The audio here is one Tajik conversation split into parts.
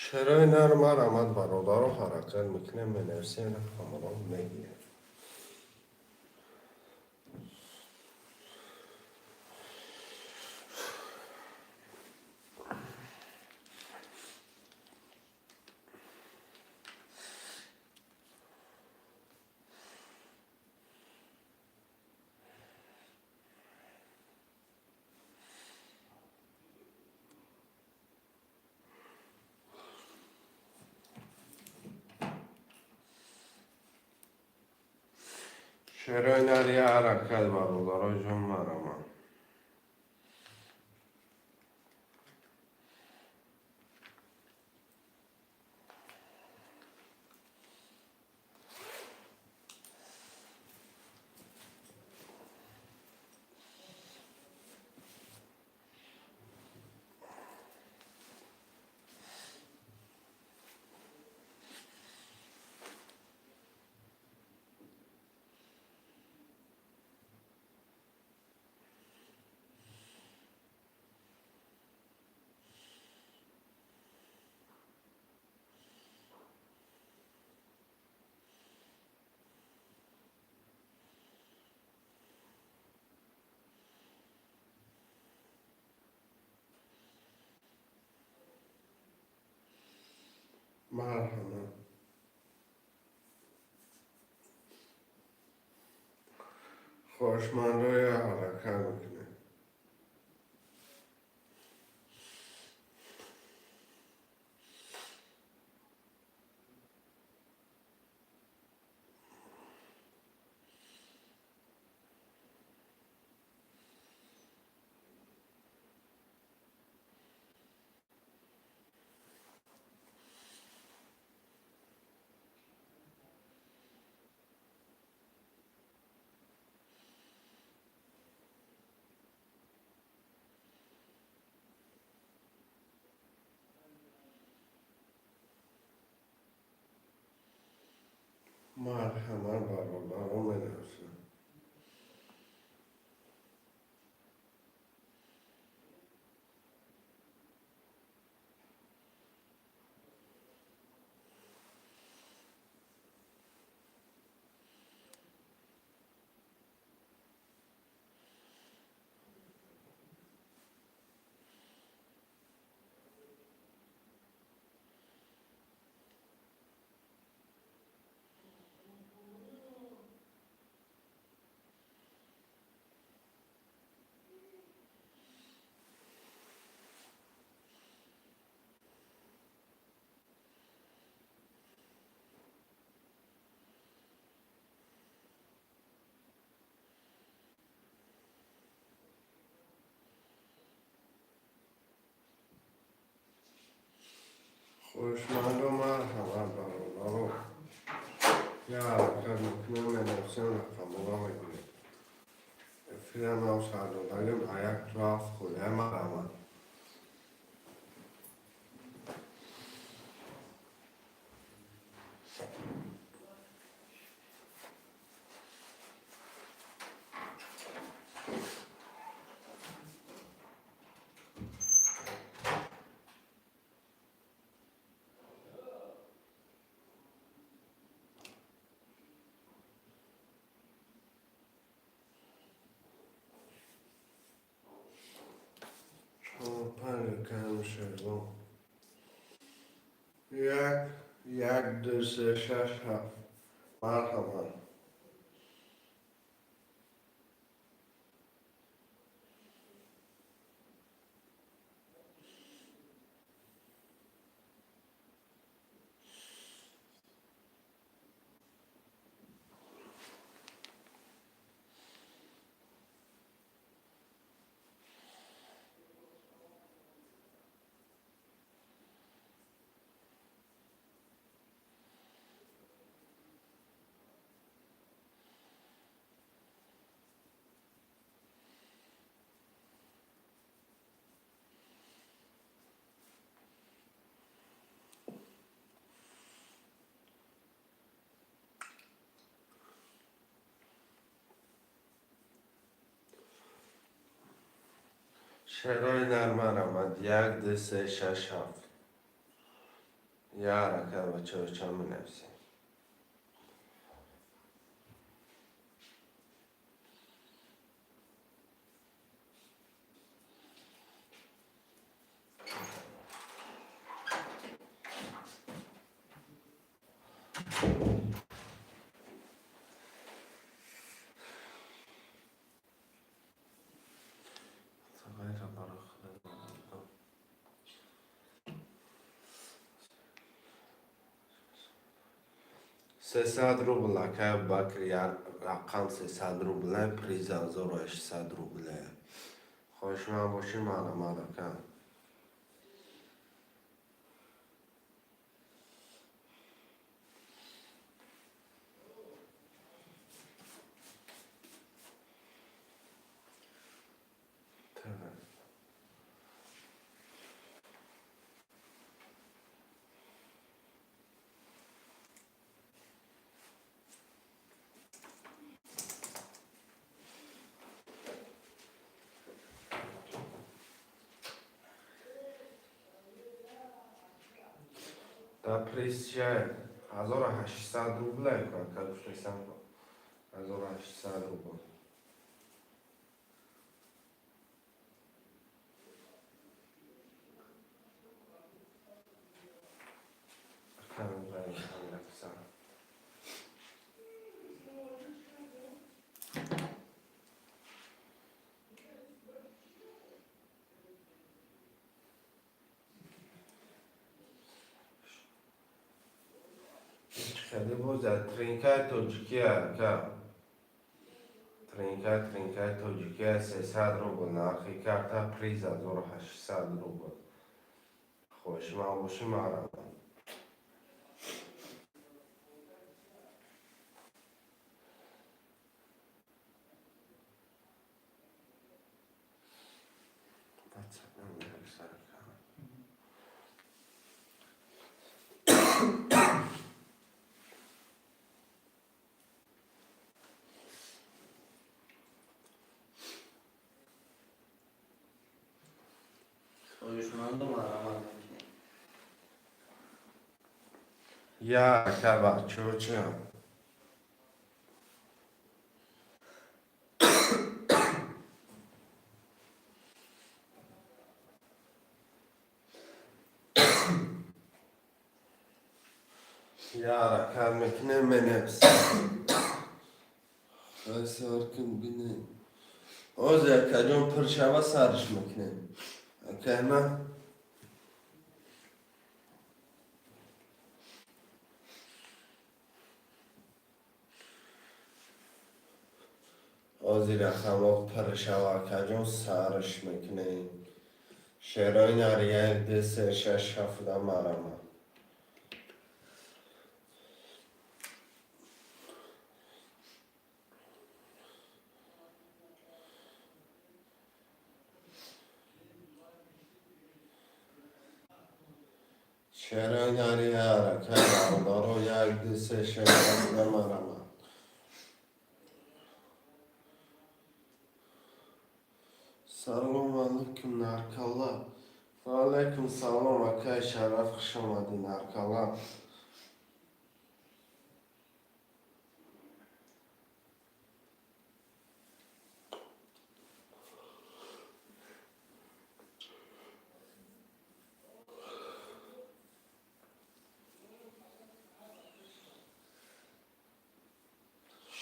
Шерои нар марҳамат, бародаро, ҳаракат мекунем, менависем, рақамро мегирем. Шерои нар, я ҳаракат, бародаро ҷон, марҳамат. Марҳамат. Хоҳишмандо, я ҳаракат мекунем. Марҳамат, бародаро, менависем. Хоҳишмандо, марҳамат, бародаро, я ҳаракат мекунем, менависем, рақамҳоро мегирем. Эфира нав сар додагим, а як ту ҳафт хӯрия. Марҳамат. Чор, панҷ кам шеро. Як, як, ду, се, шаш, ҳафт. Марҳамат. Шерои нар, марҳамат. Як, ду, се, шаш, ҳафт. Я ҳаракат, бачаҳо, чанд менависем? Ғайра барои худо. 300 рубл, акай Бакр, рақам 300 рубла, приз 1800 рубла. Хоҳишманд бошӣ, марҳамат, ака. Так. Дар приз чия? 1800 рубла, ака, гуфтесам, 1800 рубл. Ака. Хеле боз тринкаи тоҷикӣ, ака, тринкаи тоҷикӣ, 300 рубл нархи карта, приз 1800 рубл. Хоҳишманд бошӣ, марҳамат. WhatsApp менависа, ака. Хоҳишманду марҳамат мекунем. Я, ака, бачаҳо, чӣ? Я ҳаракат мекунем, менависем. Сар кун, бинем. Ҳозир, акаҷон, пур шава, сарш мекунем. Акай ман. Ҳозир рақамҳо пур шава, акаҷон, сарш мекунем. Шерои нар, як, ду, се, шаш, ҳафта, марҳамат. Шерои нари ҳаракат, бародаро, як, ду, се, шаш, ҳафта, марҳамат. Салом алайкум, Наркала. Ва алайкум салом, акай Шараф, хуш омадӣ, Наркала.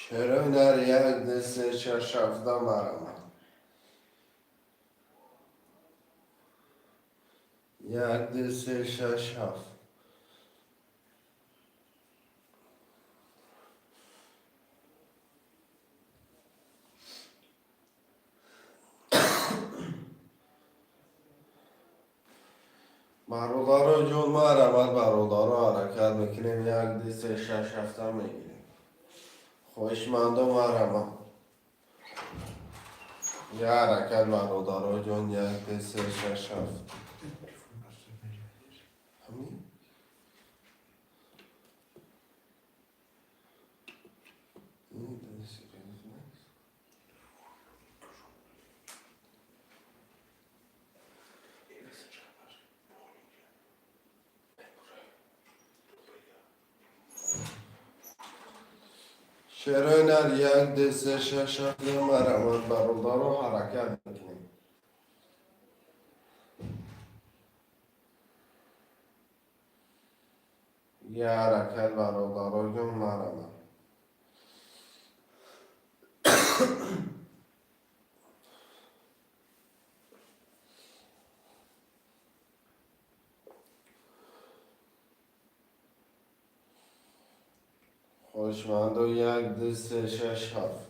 Шерои нар, як, ду, се, шаш, ҳафта, марҳамат. Як, ду, се, шаш, ҳафт. Бародаро ҷон, марҳамат, бародаро, ҳаракат мекунем, як, ду, се, шаш, ҳафта мегирем. Хоҳишмандо, марҳамат. Я ҳаракат, бародаро ҷон, як, ду, се, шаш, ҳафт. Ҳамин? Ин серьёзно? Шерои нар, як, ду, се, шаш, ҳафт, марҳамат, бародаро, ҳаракат мекунем. Я ҳаракат, бародароҷон, марҳамат. Хоҳишмандо, як, ду, се, шаш, ҳафт.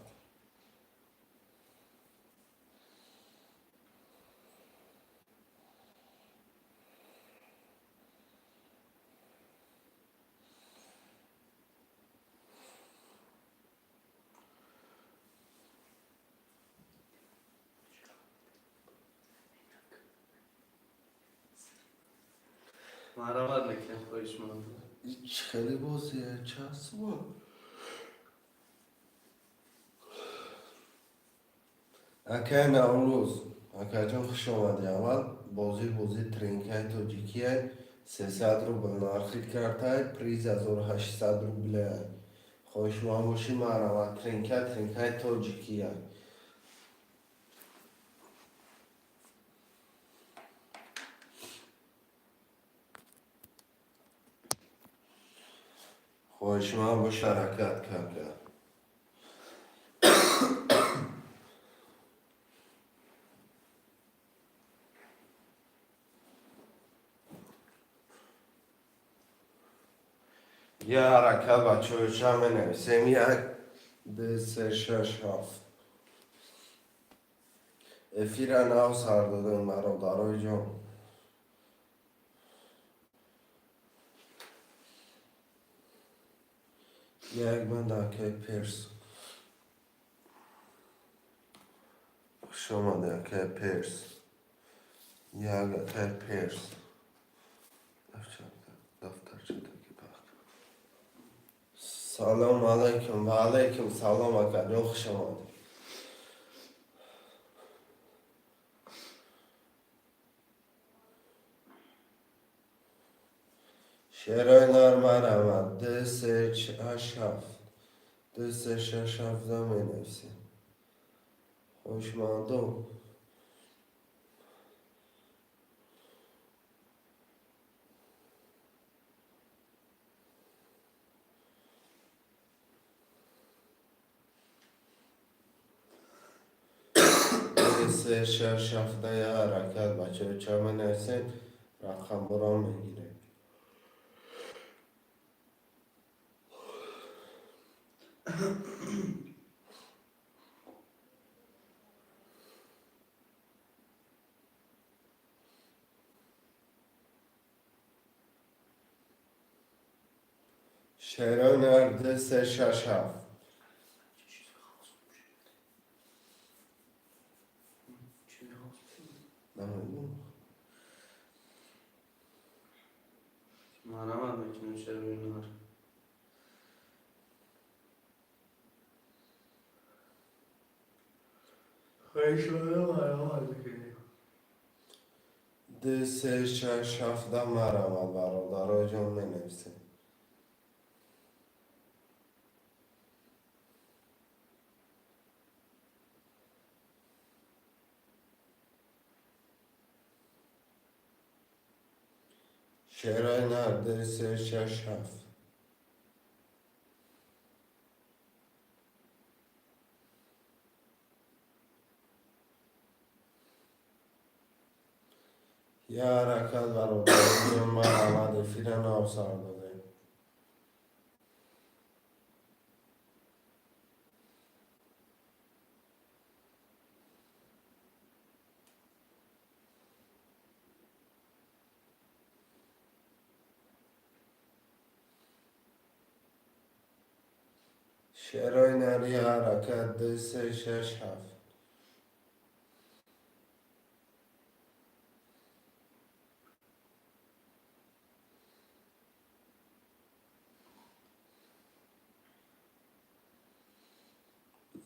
Марҳамат мекунем, хоҳишмандо. Хеле бозия часба. Акай Наврӯз, акайҷон, хуш омадӣ. Аввал бозӣ тринкаи тоҷикия, 300 рубл нархи картай, приз 1800 рубле. Хоҳишманд бошӣ, марҳамат, тринка, тринкаи тоҷикия. Хоҳишманд бош, ҳаракат карда. Я ҳаракат, бачаҳо, ча менависем? Як, ду, се, шаш, ҳафт. Эфира нав сар додем, бародарои ҷон. Як банд, акай Перс. Хуш омадӣ, акай Перс. Як, акай Перс. Дафтарчатаки пахт. Салом алайкум, ва алайкум салом, акаҷон, хуш омадӣ. Шерои нар, марҳамат, ду, се, ҳашт, ҳафт. Ду, се, шаш, ҳафта менависем. Хоҳишмандо. Ду, се, шаш, ҳафта, я ҳаракат, бачаҳо, ча менависем? Рақамборон мегирем. Шерои нар, ду, се, шаш, ҳафт. Чӣ мехост? Намедонам. Марҳамат мекунем, шерои нар. Хоҳишмандо, марҳамат мекунем. Ду, се, шаш, ҳафта, марҳамат, бародарои ҷон, менависем. Шерои нар, ду, се, шаш, ҳафт. Я ҳаракат, бародарои ҷон, марҳамат, эфира нав сар додем. Шерои нар, я ҳаракат, ду, се, шаш, ҳафт.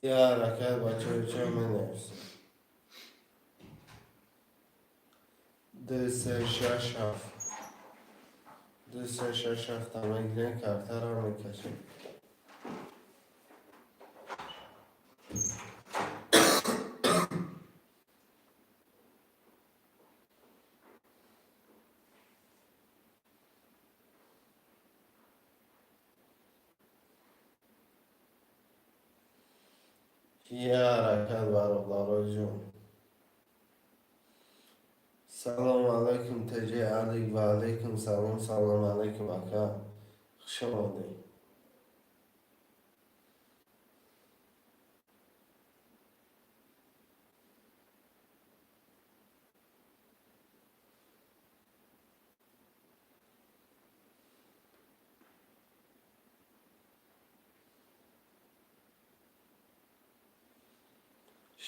Я ҳаракат, бачаҳо, ча менависем? Ду, се, шаш, ҳафт. Ду, се, шаш, ҳафта мегирем, картаро мекашем. Я ҳаракат, бародароҷон. Салом алайкум, Теҷи Алик. Ва алайкум салом. Салом алайкум, ака, хуш омадед.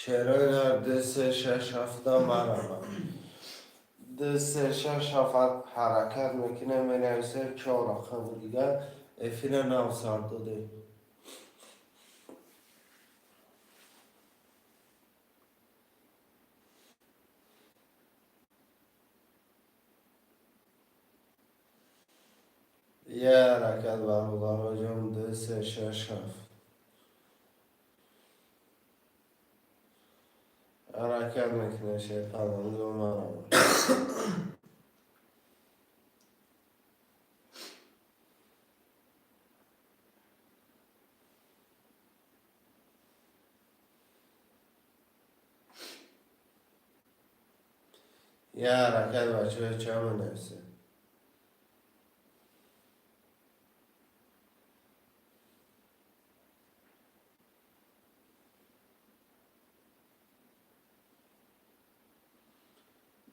Шерои нар, ду, се, шаш, ҳафта марамад. Ду, се, шаш, ҳафт ҳаракат мекунем, менависем чор рақами дигар. Эфира нав сар додем. Я ҳаракат, бародароҷон, ду, се, шаш, ҳафт ҳаракат мекунем. Шерпаланго, марамад. Я ҳаракат, бачаҳо, ча менависем?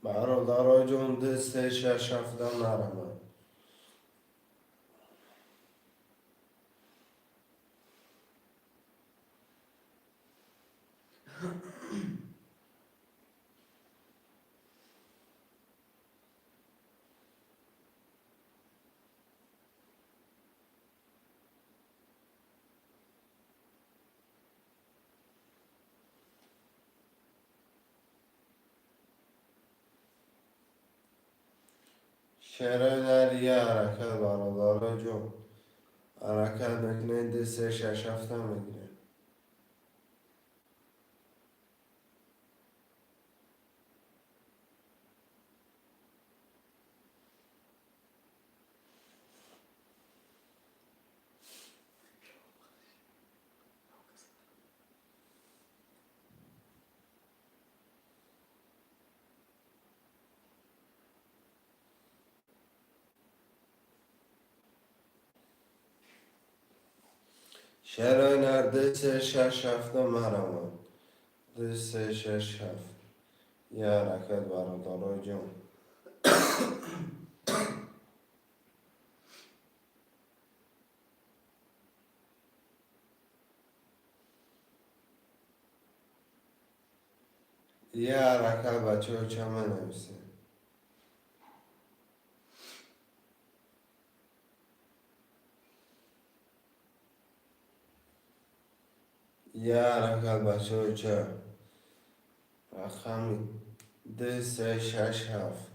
Бародароҷон, ду, се, шаш, ҳафта нарамад. Шерои нар, я ҳаракат, бародароҷон, ҳаракат мекунем, ду, се, шаш, ҳафта мегирем. Шерои нар, ду, се, шаш, ҳафта марамад. Ду, се, шаш, ҳафт. Я ҳаракат, бародароҷон. Я ҳаракат, бачаҳо, ча менависем? Я ҳаракат, бачаҳо, ча рақами ду, се, шаш, ҳафт.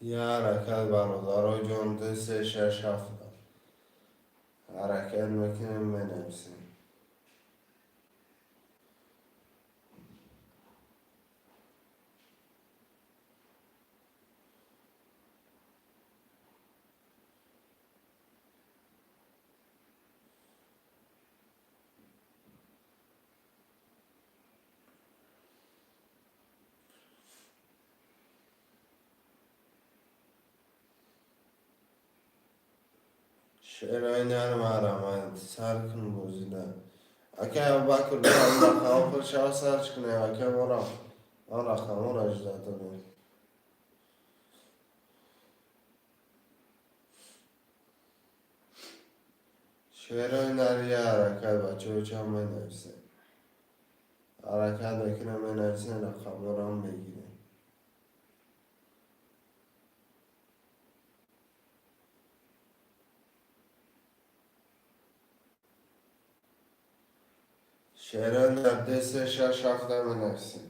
Я ҳаракат, бародароҷон, ду, се, шаш, ҳафт ҳаракат мекунем, менависем. Шерои нар, марамад, сар кун бозида. Ака Абубакр, рақамҳо шава, сарч кунем, ака, мора он рақамҳоро ждать дорем. Шерои нар, я ҳаракат, бачаҳо, ча менависем? Ҳаракат мекунем, менависем, рақамҳоро мегирем. Шерои нар, ду, се, шаш, ҳафта менависем.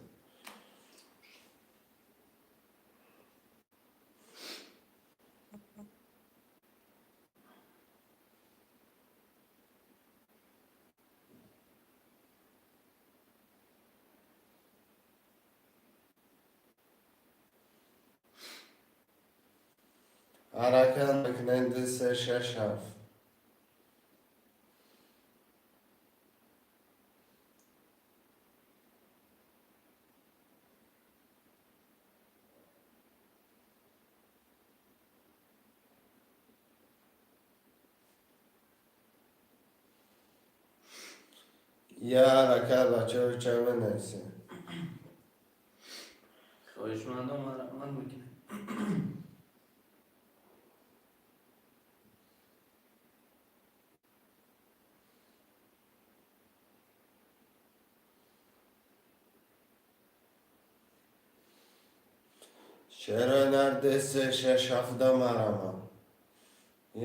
Ҳаракат мекунем, ду, се, шаш, ҳафт. Я ҳаракат, бачаҳо, ча менависем? Хоҳишмандо, марҳамат мекунем. Шерои нар, ду, се, шаш, ҳафта, марҳамат.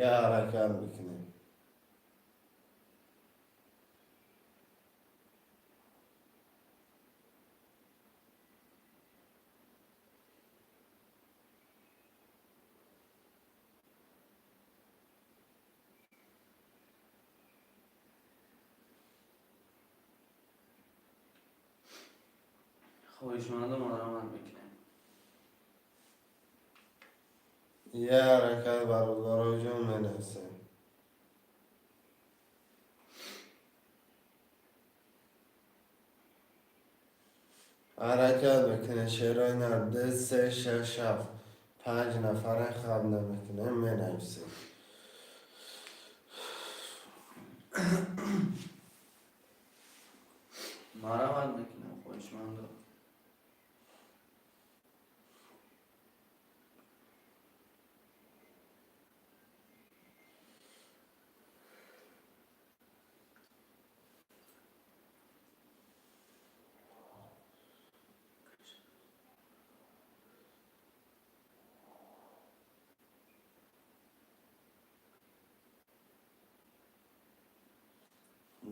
Я ҳаракат мекунем. Хоҳишмандо, марҳамат мекунем. Я ҳаракат, бародарои ҷон, менависем. Ҳаракат мекунем, шерои нар, ду, се, шаш, ҳафт. Панҷ нафара хаб намекунем, менависем. Марҳамат мекунем, хоҳишмандо.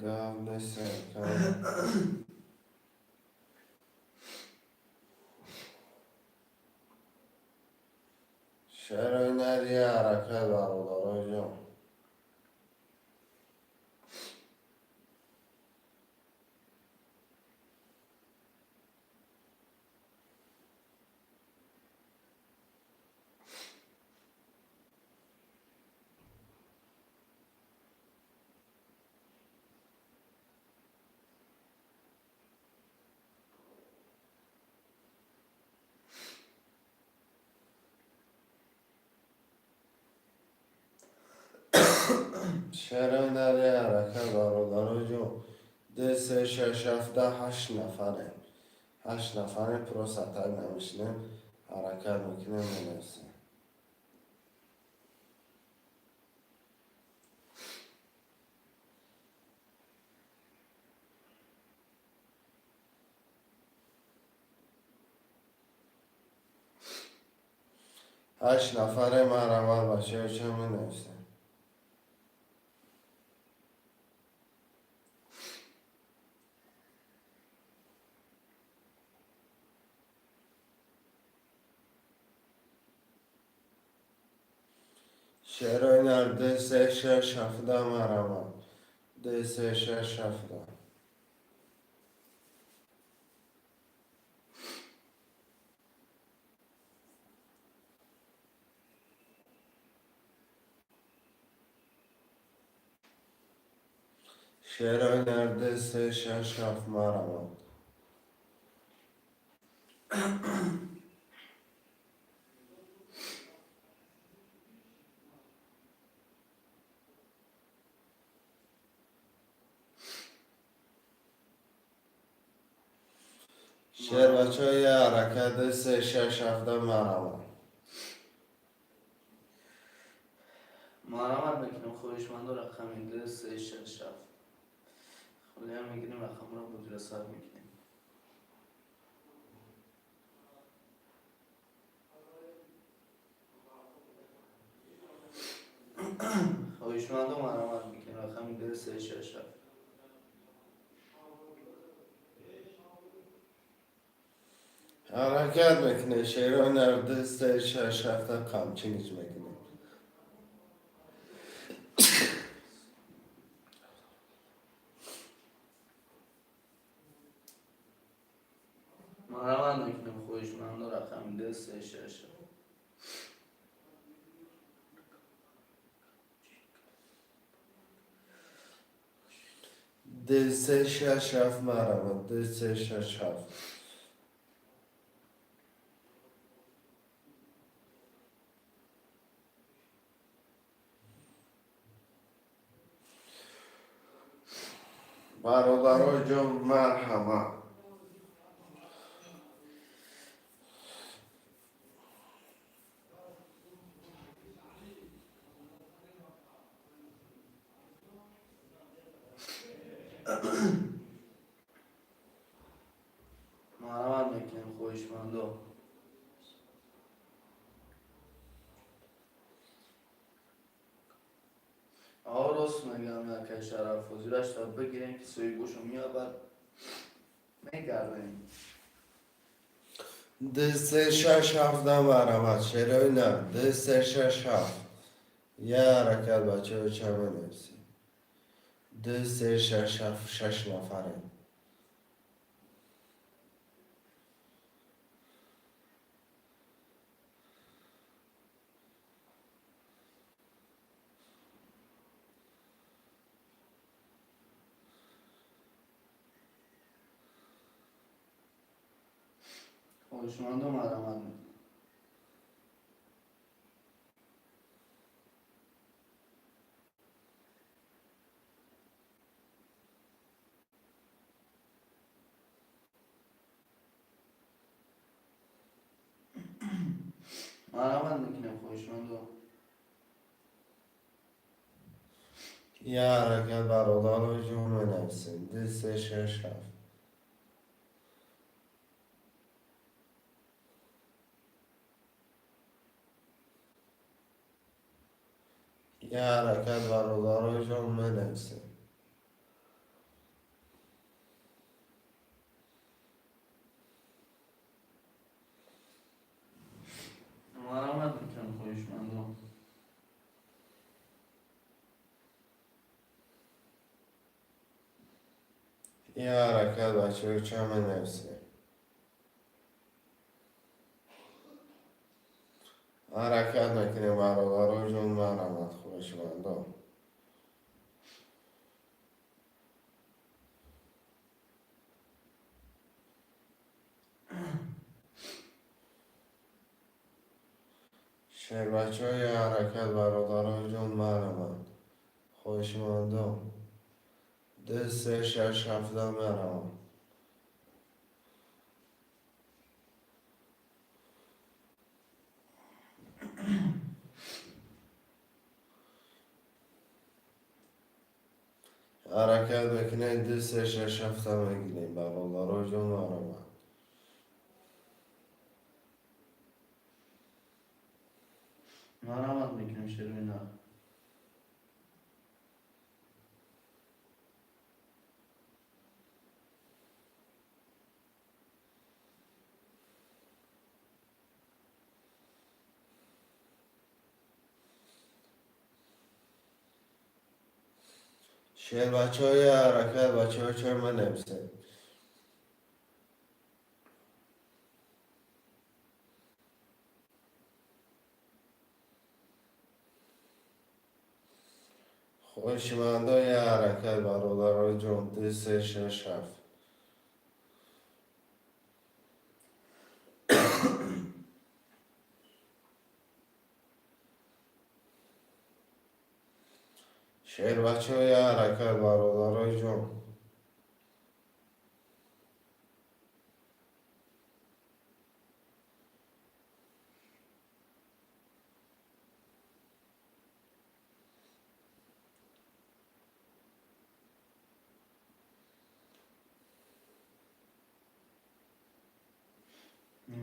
Гап нест. Шерои нар, я ҳаракат, бародарои ҷон. Шерои нар, я ҳаракат, бародарои ҷон. Ду, се, шаш, ҳафта, ҳашт нафарем. Ҳашт нафарем, просто так намешинем, ҳаракат мекунем, менависем. Ҳашт нафарем, марҳамат, бачаҳо, ча менависем? Шерои нар, ду, се, шаш, ҳафта, марҳамат. Ду, се, шаш, ҳафта. Шерои нар, ду, се, шаш, ҳафт, марҳамат. Шер, бачаҳо, я ҳаракат, ду, се, шаш, ҳафта, марҳамат. Марҳамат мекунем, хоҳишмандо, рақами ду, се, шаш, ҳафт. Холиам мегирем, рақамро бозиро сар мекунем. Хоҳишмандо, марҳамат мекунем, рақами ду, се, шаш, ҳафт. Ҳаракат мекунем, шерои нар, ду, се, шаш, ҳафта қамчиниш мекунем. Марҳамат мекунем, хоҳишмандо, рақами ду, се, шаш. Ду, се, шаш, ҳафт, марҳамат, ду, се, шаш, ҳафт. Бародарои ҷон, марҳамат. Марҳамат мекунем, хоҳишмандо. Аҳо, рост мегӯям, якай Шараф, ҳозирашта бигирем, ки соҳибошо меёбад, мегардем. Ду, се, шаш, ҳафт, марҳамат, шерои нар, ду, се, шаш, ҳафт. Я ҳаракат, бачаҳо, ча менависем? Ду, се, шаш, ҳафт, шаш нафарем. Хоҳишмандо, марҳамат мекунем. Марҳамат мекунем, хоҳишмандо. Я ҳаракат, бародарои ҷон, менависем: ду, се, шаш, ҳафт. Я ҳаракат, бародарои ҷон, менависем. Марҳамат мекунем, хоҳишмандо. Я ҳаракат, бачаҳо, ча менависем? Ҳаракат мекунем, бародарои ҷон, марҳамат, хоҳишмандо. Шербачаҳо, я ҳаракат, бародарои ҷон, марҳамат, хоҳишмандо. Ду, се, шаш, ҳафта, марҳамат. Ҳаракат мекунем, ду, се, шаш, ҳафта мегирем, бародарои ҷон, марҳамат. Марҳамат мекунем, шерои нар. Шербачаҳо, я ҳаракат, бачаҳо, ча менависем? Хоҳишмандо, я ҳаракат, бародарои ҷон, ду, се, шаш, ҳафт. Шербачаҳо, я ҳаракат, бародарои ҷон.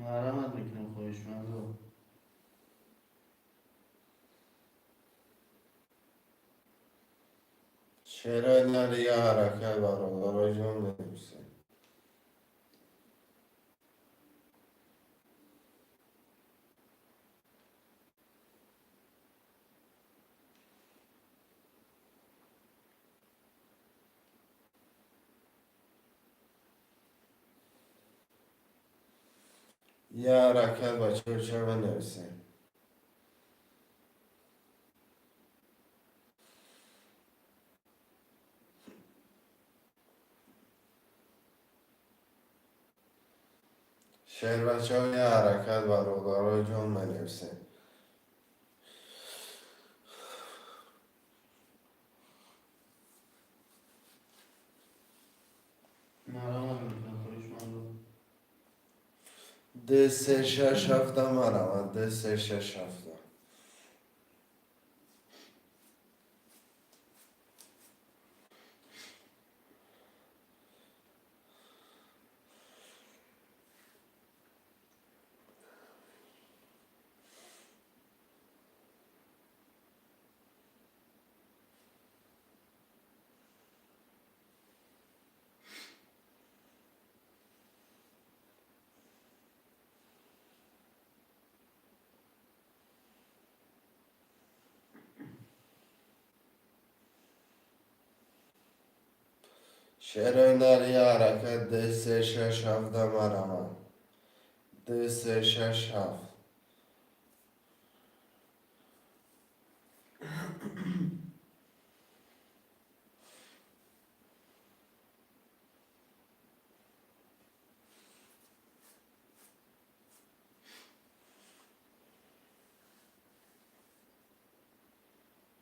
Марҳамат мекунем, хоҳишмандо. Шерои нар, я ҳаракат, бародарои ҷон, менависем. Я ҳаракат, бачаҳо, ча менависем? Шербачаҳо, я ҳаракат, бародарои ҷон, менависем. Марамад мекунам, хоҳишмандо. Д се шаш ҳафта марамад, д се шаш ҳафта. Шерои нар, я ҳаракат, д се шаш ҳафта марамад, д се шаш ҳафт.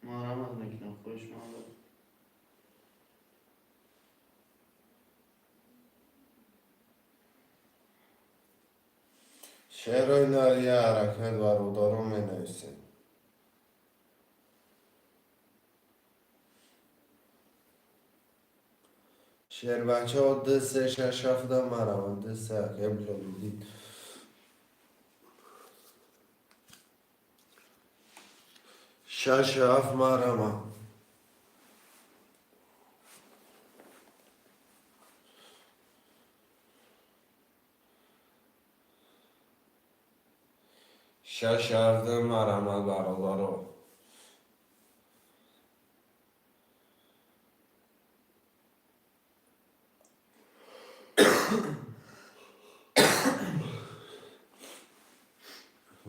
Марамад мекунам, хоҳишмандо. Шерои нар, я ҳаракат, бародарон, менависем. Шербачаҳо, д се шаш ҳафта марамад, д се ака Билолиддин. Шаш ҳафт марама. Шаш ҳафта марамад, бародаро.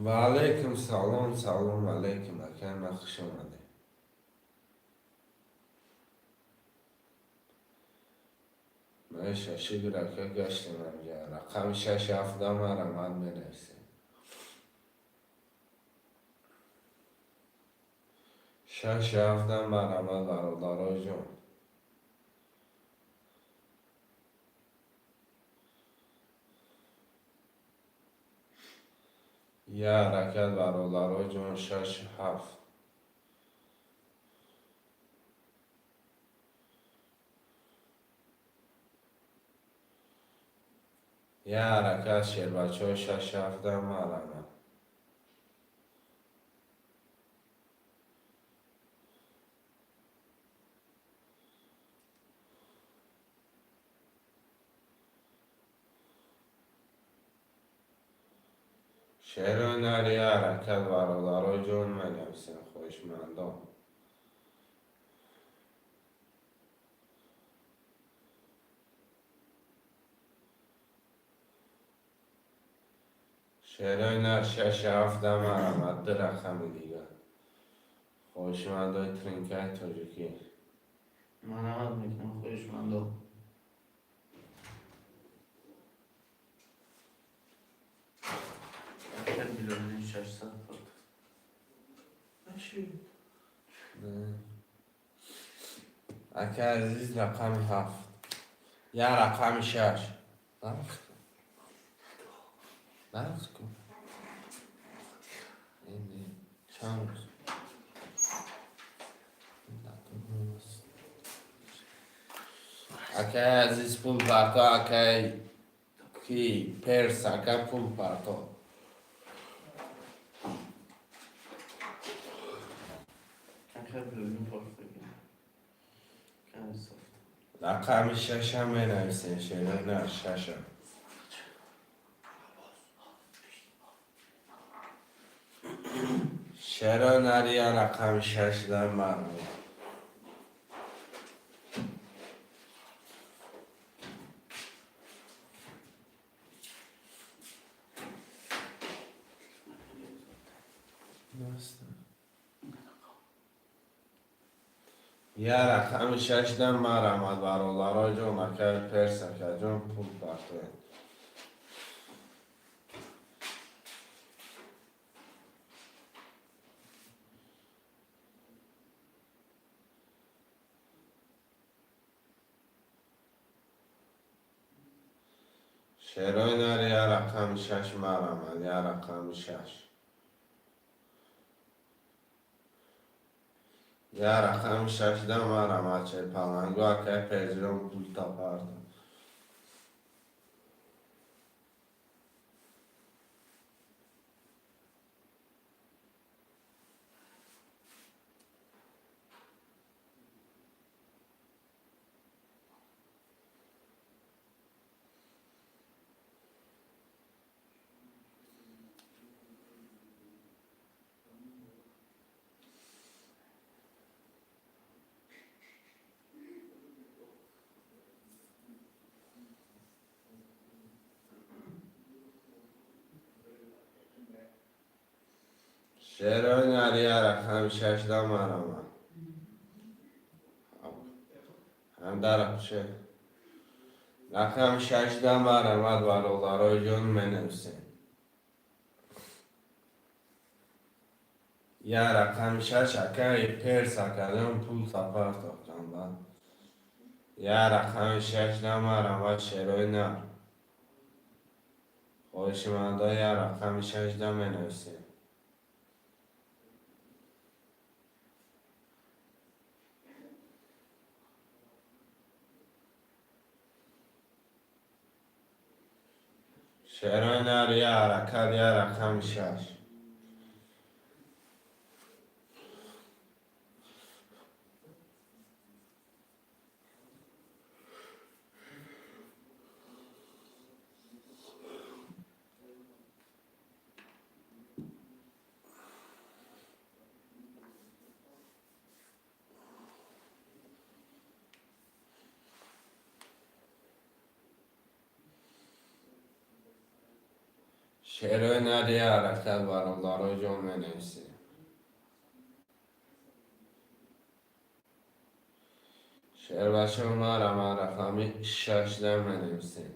Ва алайкум салом, салом алайкум, акай ман, хуш омадед. Ман шашигр, ака, гаштем ҳамҷа. Рақами шаш ҳафта марамад, менависем. Шаш ҳафта марамад, бародаро ҷон. Я ҳаракат, бародаро ҷон, шаш ҳафт. Я ҳаракат, шербачаҳо, шаш ҳафта марамад. Шерои нар, я ҳаракат, бародаро ҷон, менависем, хоҳишмандон. Шерои нар, шаш ҳафта марамад, ду рақами дигар. Хоҳишмандои тринкаи тоҷикӣ. Марамад мекунам, хоҳишмандо. Ака Билолиддин, 600 буд. Нашид. Ака азиз, рақами ҳафт. Я рақами шаш. Нарафт. Нарафт ку. Не, чанд рӯз. Акай азиз, пул парто, акай ки перс, ака, пул парто. Ака Билолиддин, портфель. Ками софт. Рақами шашам менависем, шерои нар, шашам. Шерои нар, я рақами шаш дар мармуд. Аста. Я рақами шашда марамад, бародаро ҷон, акай Перс, акаҷон, пул партоед. Шерои нар, я рақами шаш марамад, я рақами шаш. Я рақами шашда марамад, шерпаланго, акай Персҷон, пул тапарда. Шерои нар, я рақами шашда марамад. Ҳамдарабше. Рақами шашда марамад, бародарои ҷон, менависем. Я рақами шаш, акаи Перс, акаҷон, пул сапартохтам ба. Я рақами шашда марамад, шерои нар. Хоҳишмандо, я рақами шашда менависем. Шерои нар, я ҳаракат, я рақами шаш. Шерои нар, я ҳаракат, бародаро ҷон, менависем. Шербачо, марама, рақами шашда менависем.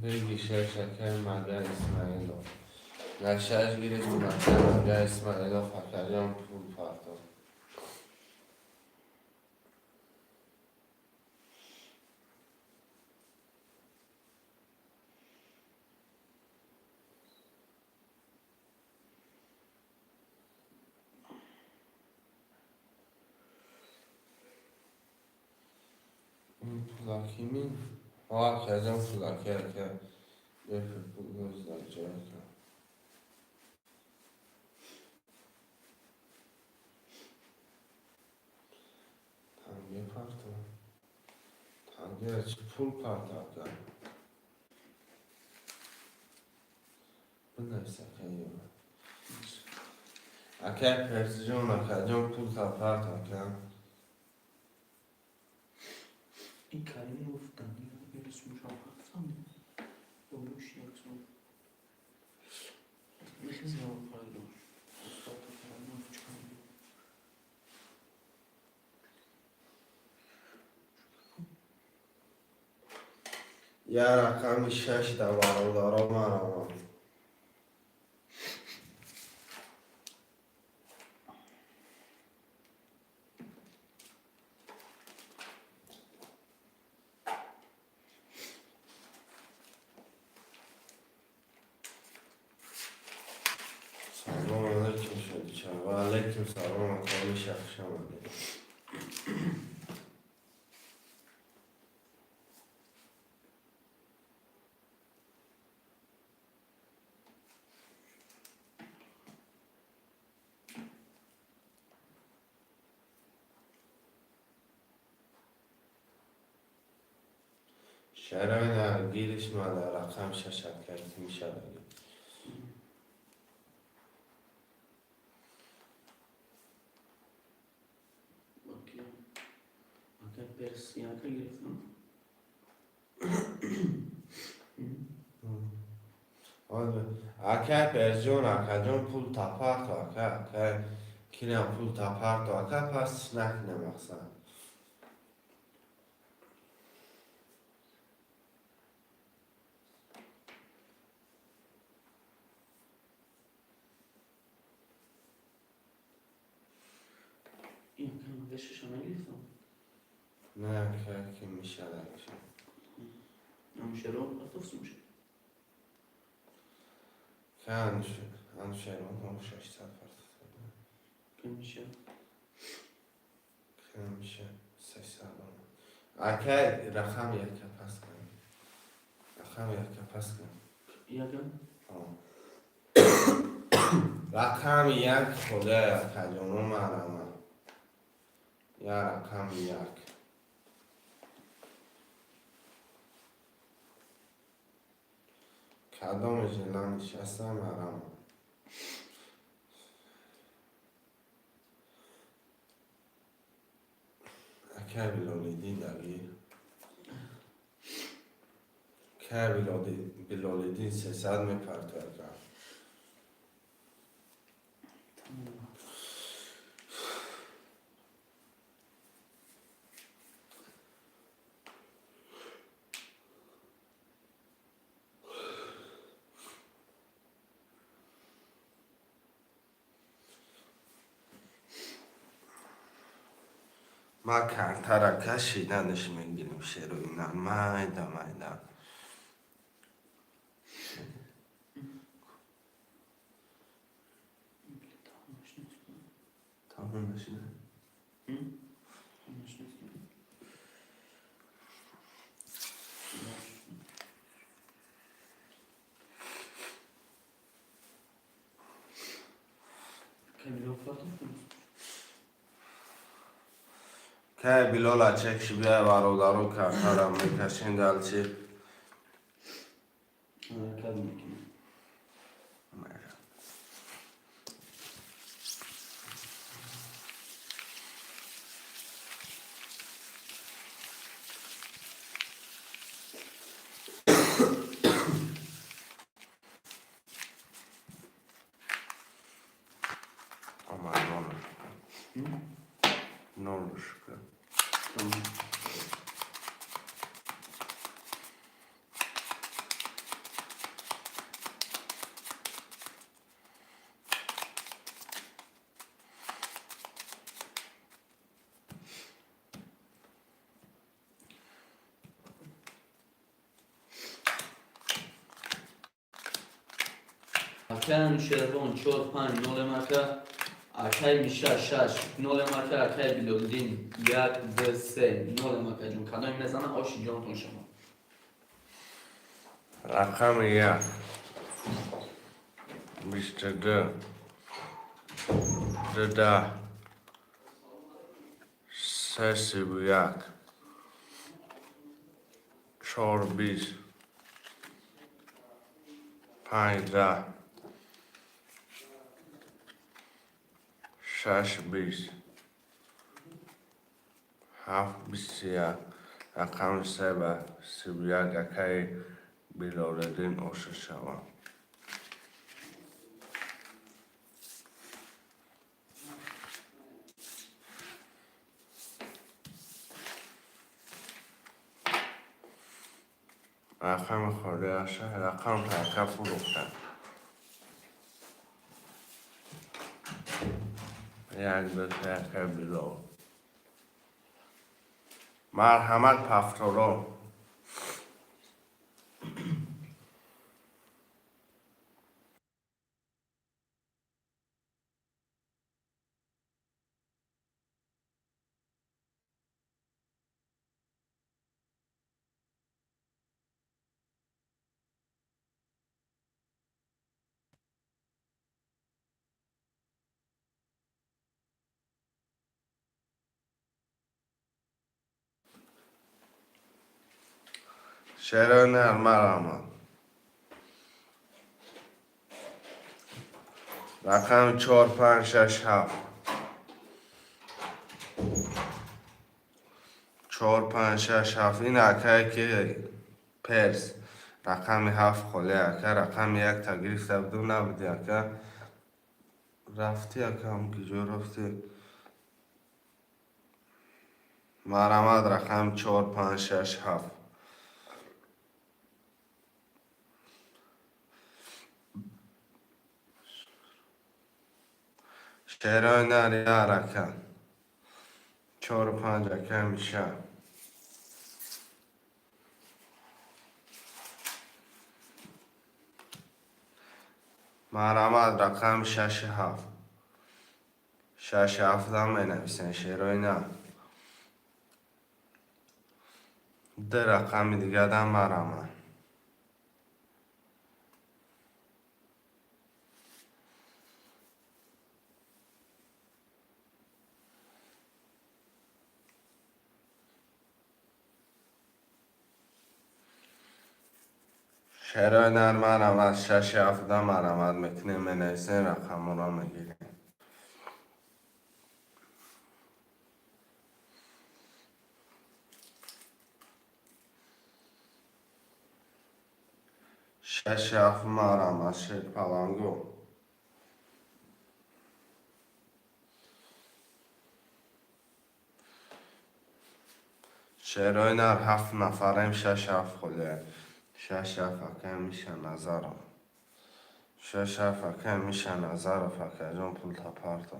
Беги шаш, акай Мага Исмаилов. На шаш гирифтим, акай Мага Исмаилов, акаҷон, пул партофт. Ин пулакими? Ҳо, акаҷон, пулаки, ака. Бепул пул гӯздар ҷой, ака. Танге парто. Танге чӣ пул парто, ака? Бинавис, акай ёра. Акай Персиҷон, акаҷон, пул парто, ака. Ин Каримов Данил исмашам ҳафтам ё бош яксон. Мехезам файдо. Устод Каримов чанд. Я рақами шашда, бародаро, марамад. Салом алейкум, Шодича. Ва алейкум салом, акамиша, хуш омадед. Шарои нар, гириш мада, рақам шаш, акай, мешавад. Ака перс яка гирифтам. Акай Перҷон, акаҷон, пул тапарто, ака, акай кинам, пул тапарто, ака, пас накина мақсад. Яка вешаша нагирифтам. Не, ака, ки мешавад. Амшеро партофтум шуд. Ка Анушерон 600 партофта. Камиша. Ка миша 300. Акай, рақам яка пас кун. Рақам яка пас кун. Яка? Рақами як, худоя, акаҷону марама. Я рақами як. Кадоме жила нишаста, марама. Акай Билолиддин дагир. Акай Билолиддин 300 мепартояд. Тамом. Ма картара кашиданаш мегирим, шерои нар, майда майда. Тамомаш нест. Тамом нашида. Тамомаш нест. Камило партофтум. Кай Билола чекши, биай, бародаро, картара мекашем далчи. Ҳаракат мекунем. Омад, нолушка. Нолушка. Тамом. Акай Анушервон чор панҷ ноле мака, акай Миша шаш ноле мака, акай Билолиддин як д се ноле мака ҷон. Кадоме мезана, оши ҷонтон шумо. Рақами як. 22. 2 10. Се 31. Чор 20. Панҷ 10. Шаш 20. Ҳафт 21. Рақами се ба 31, акаи Билолиддин, оша шавам. Рақами холиаша рақам така фурӯхтам. Як ду се, акаи Билол. Марҳамат, пафторо. Шерои марҳамат. Рақами чор панҷ шаш ҳафт. 4, 5, 6, 7. Ин акае ки перс рақами 7 холӣ, ака. Рақами 1 та гирифта будум, набуди, ака. Рафтӣ, акам, киҷо рафтӣ? Марамад, рақами 4, 5, 6, 7. Шерои нар яр, ака. 4, 5, ака миша. Марамад, рақами 6, 7. 6, 7-ам менависен, шерои нар. Ду рақами дигадам марамад. Шерои нар марамад, 6, 7-ам марамад мекунем, менависем, рақамҳоро мегирем. 6, 7 марамад, шер паланго. Шерои нар, 7 нафарем, 6, 7 холия. 6, 7, ака Миша Назаров. 6, 7, ака Миша Назаров, акаҷон, пулта парто.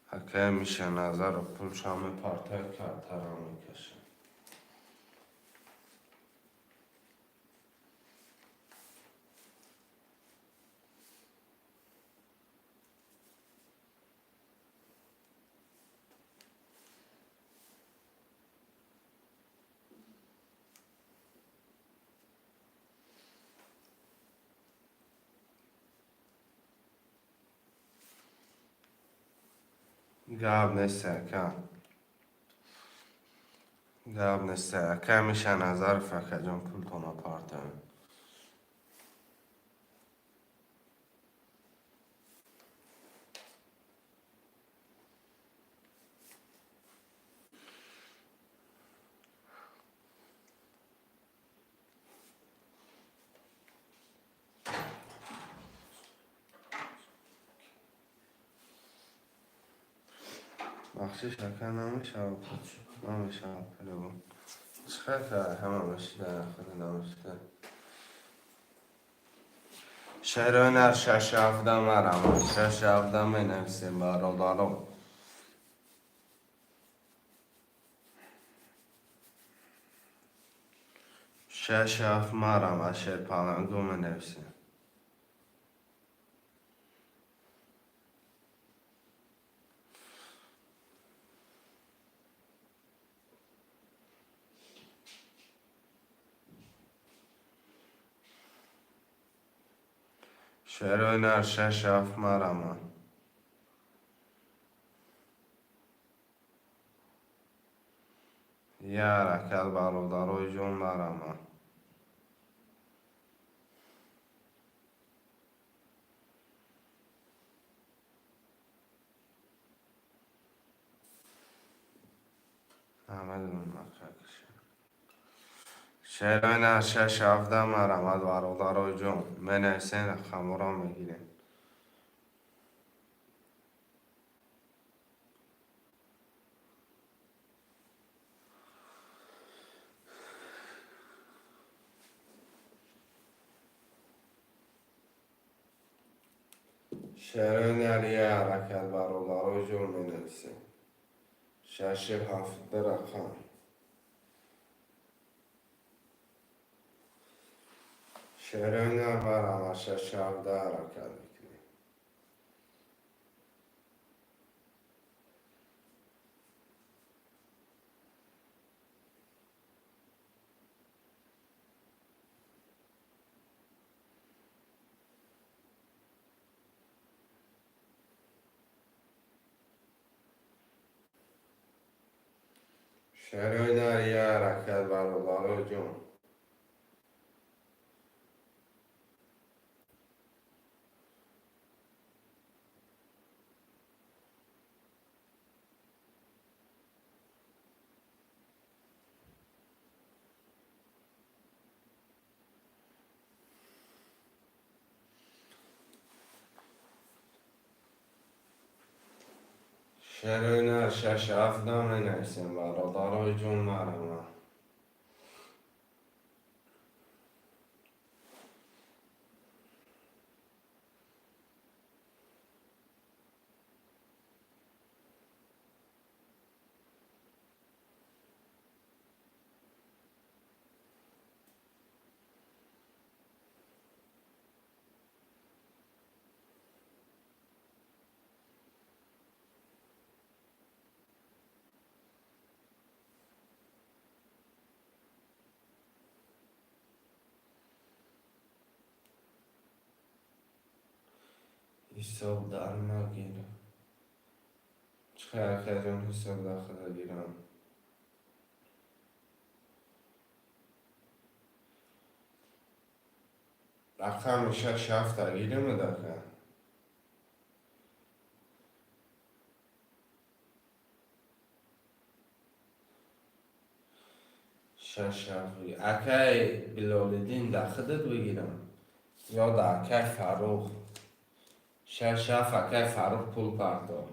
Акая Миша Назаров пулшо мепартояд, картаро мекашад. Гап нест, ака. Гап нест, ака Миша Назаров, акаҷон, пултона партоем. Бахшиш, ака, намешавад. Намешавад, пуло. Чӣ хел ҳама мешида, худ намешида. Шерои нар, 6, 7 марамад. 6, 7 менависем, бародаро. 6, 7 марамад, шерпаланго менависем. Шерои нар, 6, 7 марамад. Яр акал, бародарои ҷон, марамад. Намедонам, ака. Шерои нар, 6, 7 марамад, бародарои ҷон. Менависем, рақамҳоро мегирем. Шерои нар яр акал, бародарои ҷон, менависем. 6, 7 рақам. Шерои нар барама шаш ҳафта ҳаракат мекунем. Шерои нар я ҳаракат, бародаро ҷон. Шерои нар шаш ҳафта менависем, бародарои ҷон, марама. Ҳисоб дар нагир. Чӣ хел, акаҷон, ҳисоб дар худа гирам? Рақами шаш ҳафта гиримад, ака? Шаш ҳафт. Акай Билолиддин, дар худат бигирам ё дар акай Фаррух? Шаш ҳафт, акай Фаррух пул партов.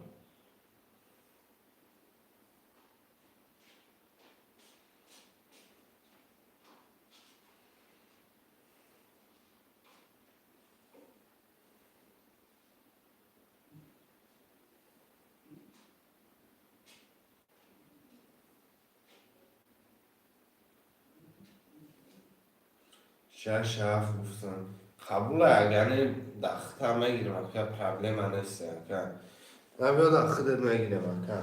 Шаш ҳафт гуфтам. Қабула, яъне дар худам мегирам, ака, проблема нест, ака. Набиё, дар худат мегирам, ака.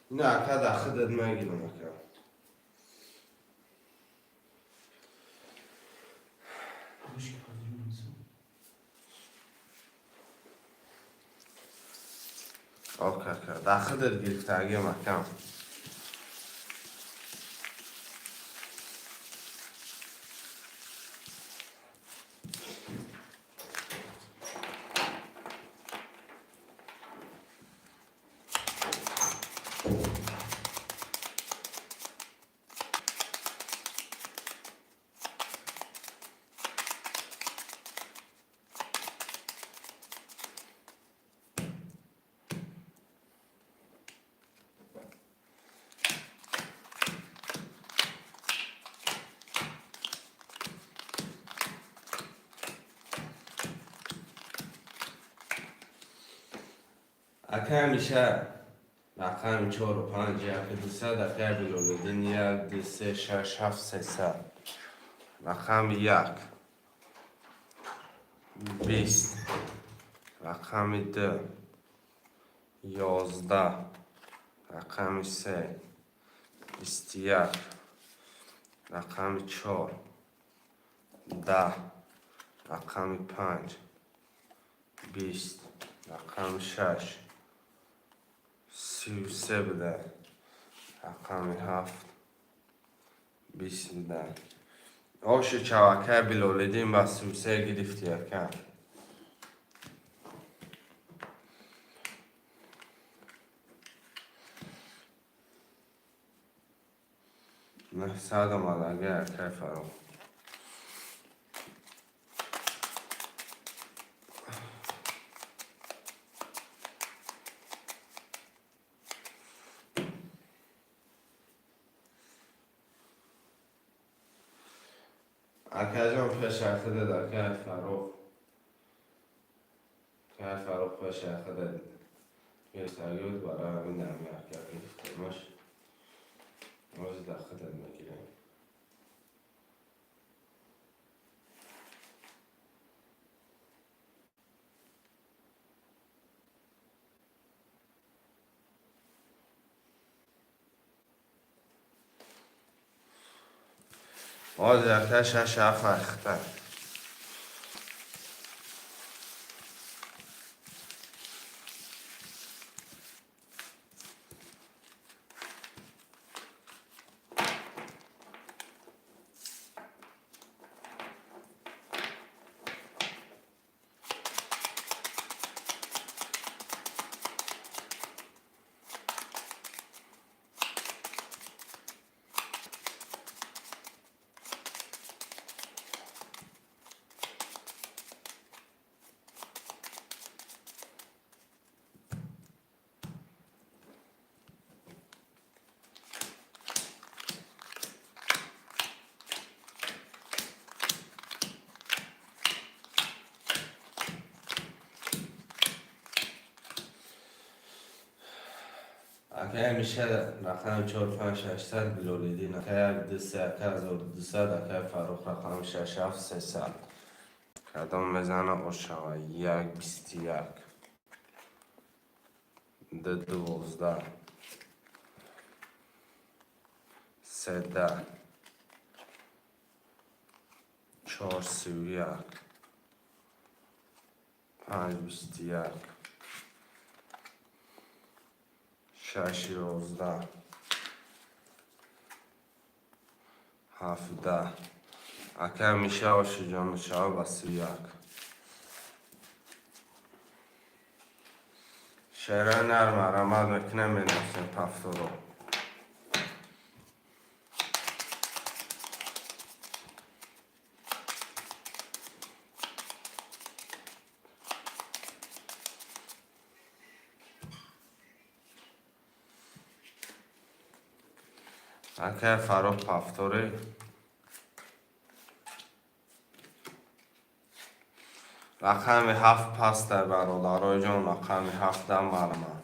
Ина, ака, дар худат мегирам, ака. Гӯшки фазилҷон инсон. Ок, ака, дар худат гирифтагиам, акам. Ака, ҳамеша рақами чору панҷ, яку дусад, акай Билолиддин, як, ду, се, шаш, ҳафт, сесад. Рақами як 20, рақами ду 11, рақами се 21, рақами чор 10, рақами панҷ 20, рақами шаш 33 буда, рақами ҳафт 20 буда. Оши чавакай Билолиддин, ба 33 гирифтӣ, ака. 900 омадага, акай Фаррух. Акаҷон, пеша худат, акай Фаррух. Акай Фаррух, пеша худат гирифтагӣ буд, барои ҳамин ҳами ҳаракат гирифтемаш. Ҳозир дар худат мегирем. Ҳозир, ака, шаш ҳафт хита. Ака, ҳамеша рақами чор, панҷ, шашсад, Билолиддин. Ака, як, ду, се, ака, 1200, акай Фаррух, рақами шаш, ҳафт, 300. Кадом мезана, ошава? Як, 21, ду, 12, се, 10, чор, 31, панҷ, 21, шаш, 11, ҳафт, 10. Ака, ҳамеша ошиҷон шава ба 31. Шеърои нарм марамат мекунем, менависем повторо. Акай Фаррух, повторӣ. Рақами ҳафт пастай, бародарои ҷон, рақами ҳафтам марамад.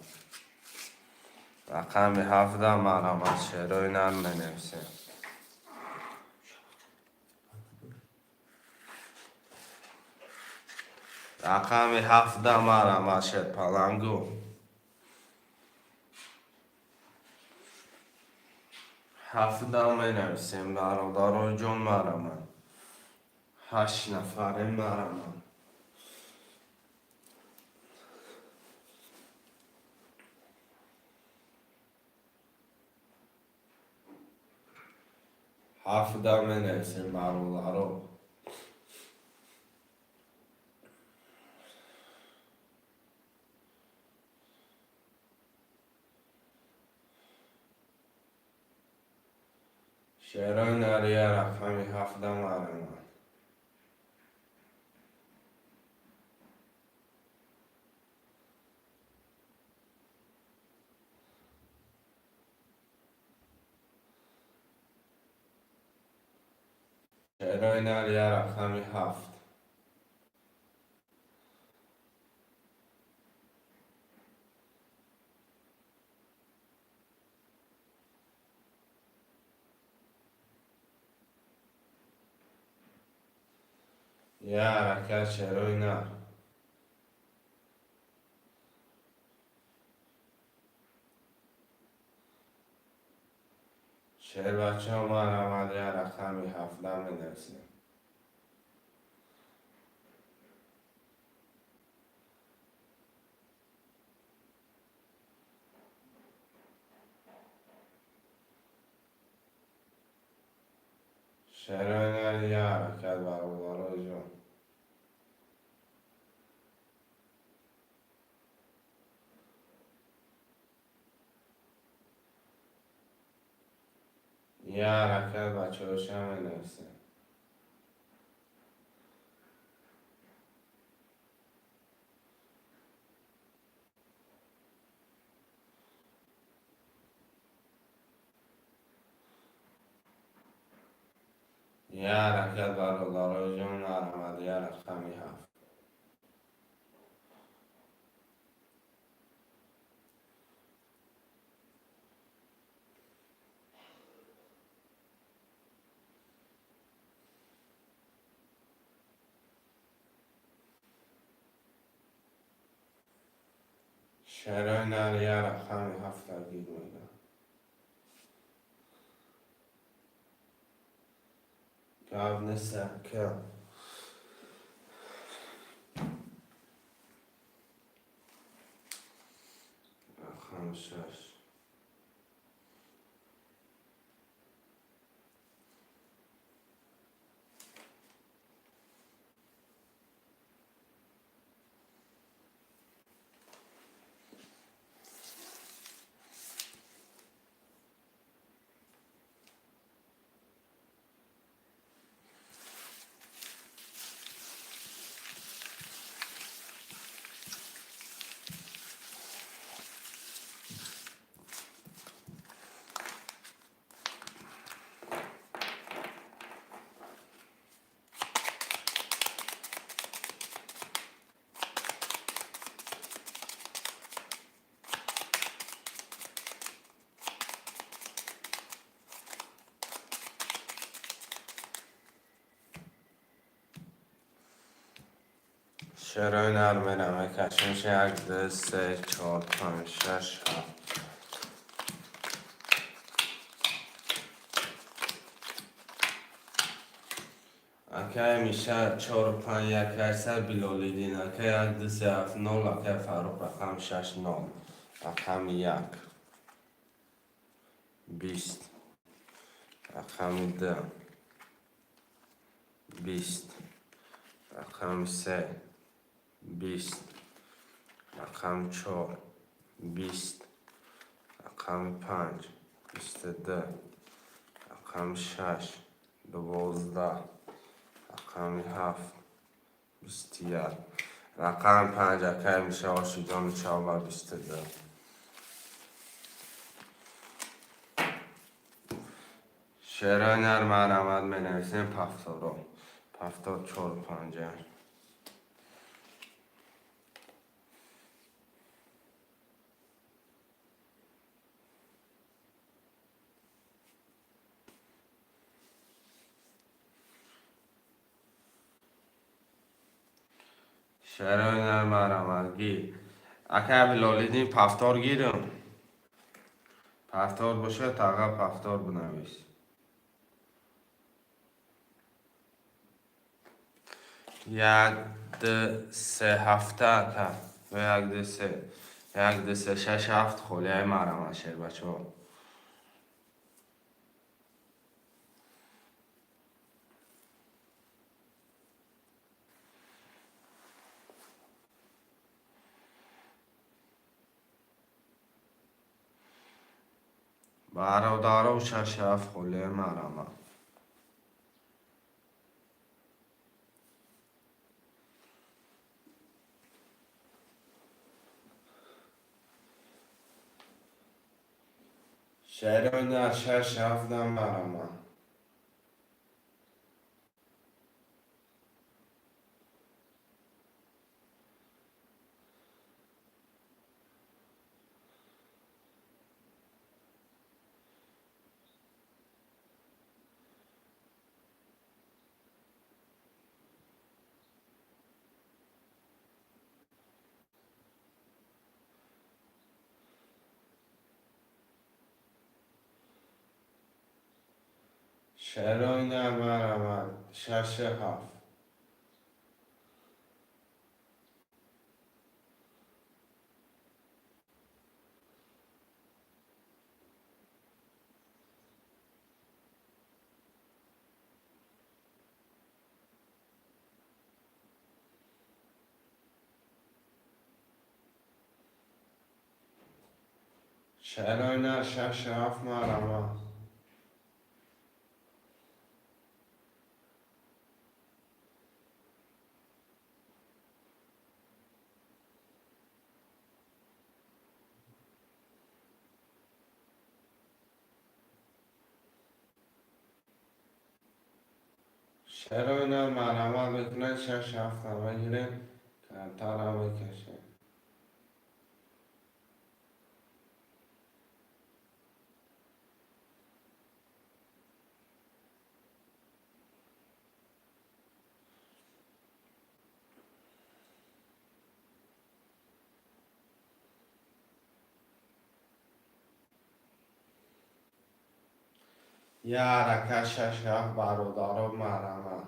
Рақами ҳафтам марамад, шеърои нарм менависем. Рақами ҳафтам марамад, шерпалангу. Ҳафтам менависем, бародарои ҷон, марамад. Ҳашт нафарем, марамад. Ҳафтам менависем, бародаро. Шеърои нария, рақами ҳафтам марамад. Шеърои нария, рақами ҳафт. Як ҳаракат, шеърои нар. Шербачаҳо, марамад, як рақами ҳафтам менависем. Шеърои нар, як ҳаракат, бародарои ҷон. Як ҳаракат, бачаҳоша менависем. Я ҳаракат, бародарои ҷон, марҳамат, я рақами ҳафт. Шерои нар, я рақами ҳафта гир мега. Гап нест, ака. Рақами шаш. Шерои нар мерам, мекашем як, ду, се, чор, панҷ, шаш, ҳафт. Акай Миша чору панҷ як ҳаштсад, Билолиддин ака як, ду, се, ҳафт, нол, акай Фаррух рақами шаш, нол, рақами як, 20, рақами ду, 20, рақами се, 20, рақами чор, 20, рақами панҷ, 22, рақами шаш, 12, рақами ҳафт, 21, рақами панҷ, акай Миша, ошиҷони чаба, 22. Шерои нар, марҳамат, менависем пафторо. Пафтор чору панҷа. Шерои нар, марҳамат, гир. Акай Билолиддин, пафтор гирам. Пафтор бошад, таға пафтор бинавис. Як, ду, се, ҳафта, ака. Як, ду, се. Як, ду, се, шаш, ҳафт холияи марҳамат, шербачаҳо. Бародаро, шаш, ҳафт холияи марҳамат. Шерои нар, шаш, ҳафт марҳамат. Шерои нар, марҳамат, шашу ҳафт. Шерои нар, шашу ҳафт марҳамат. Чаро ина марҳамат мекунед, шаш ҳафта мегирем, картара мекашем. Я ҳаракат шаш ҳафт, бародаро, марҳамат.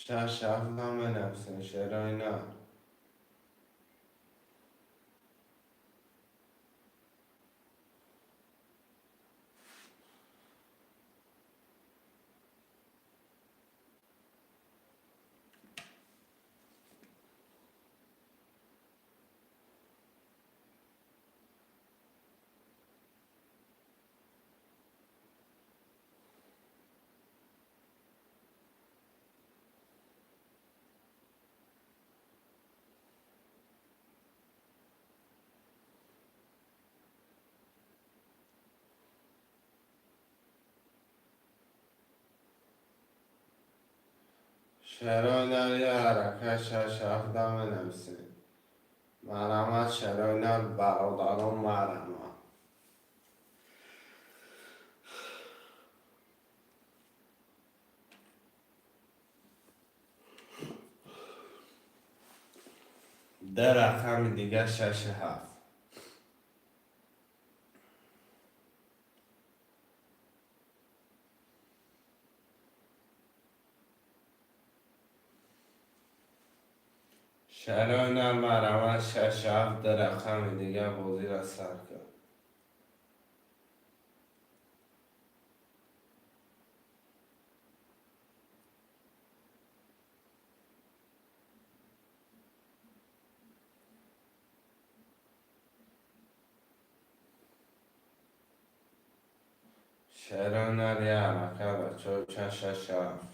Шаш ҳафт наменависем, шерои на. Шерои нар, я ҳаракат шаш ҳафт наменависем. Марҳамат, шерои нар, бародарон, марҳамат. Ду рақами дига, шаши ҳафт. Шерои нар, марҳамат, шаш ҳафт, ду рақами дига, бозиро сар кард. Шерои нар, я ҳаракат, бачаҳо, ча шаш ҳафт.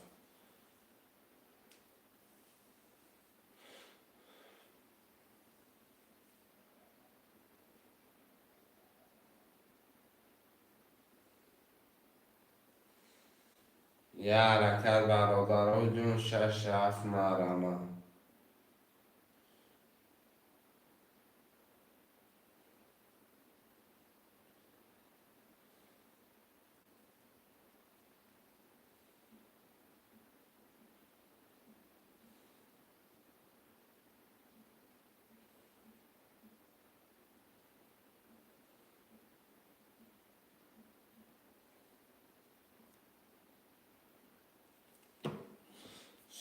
Я ҳаракат, бародаро ҷон, шаш ҳафт, марҳамат.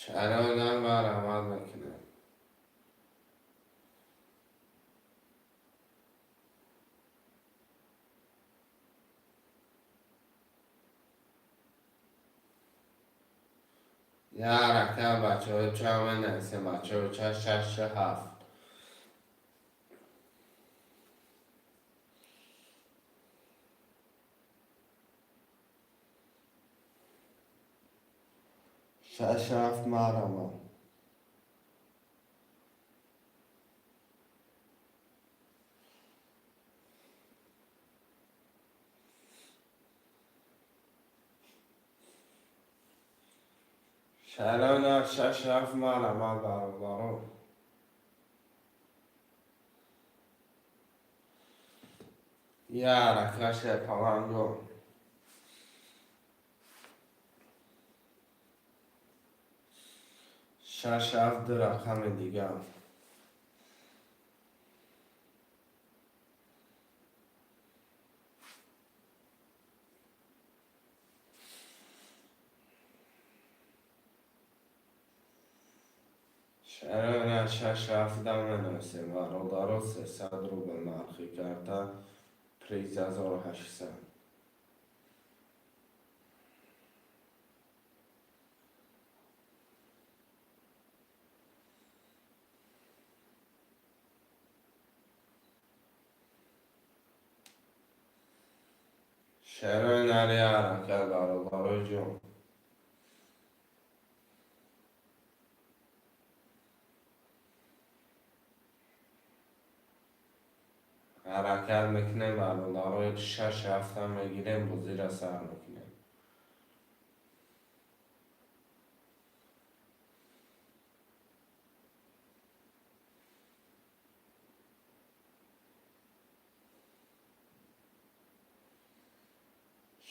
Шерои нар, марҳамат мекунем. Я ҳаракат, бачаҳо, ча менависем, бачаҳо, ча шаш ҳафт. Шаш ҳафт, марҳамат. Шерои нар, шаш ҳафт, марҳамат, бародарон. Я ҳаракат, шерпаланго. Шаш ҳафт, ду рақами дигар. Шерои нар, шаш ҳафт наменависем, бародаро, 300 рубл нархи карта, приз 1800. Шерои нар, я ҳаракат, бародаро ҷон. Ҳаракат мекунем, бародаро, шаш ҳафта мегирем, бозиро сар мекунем.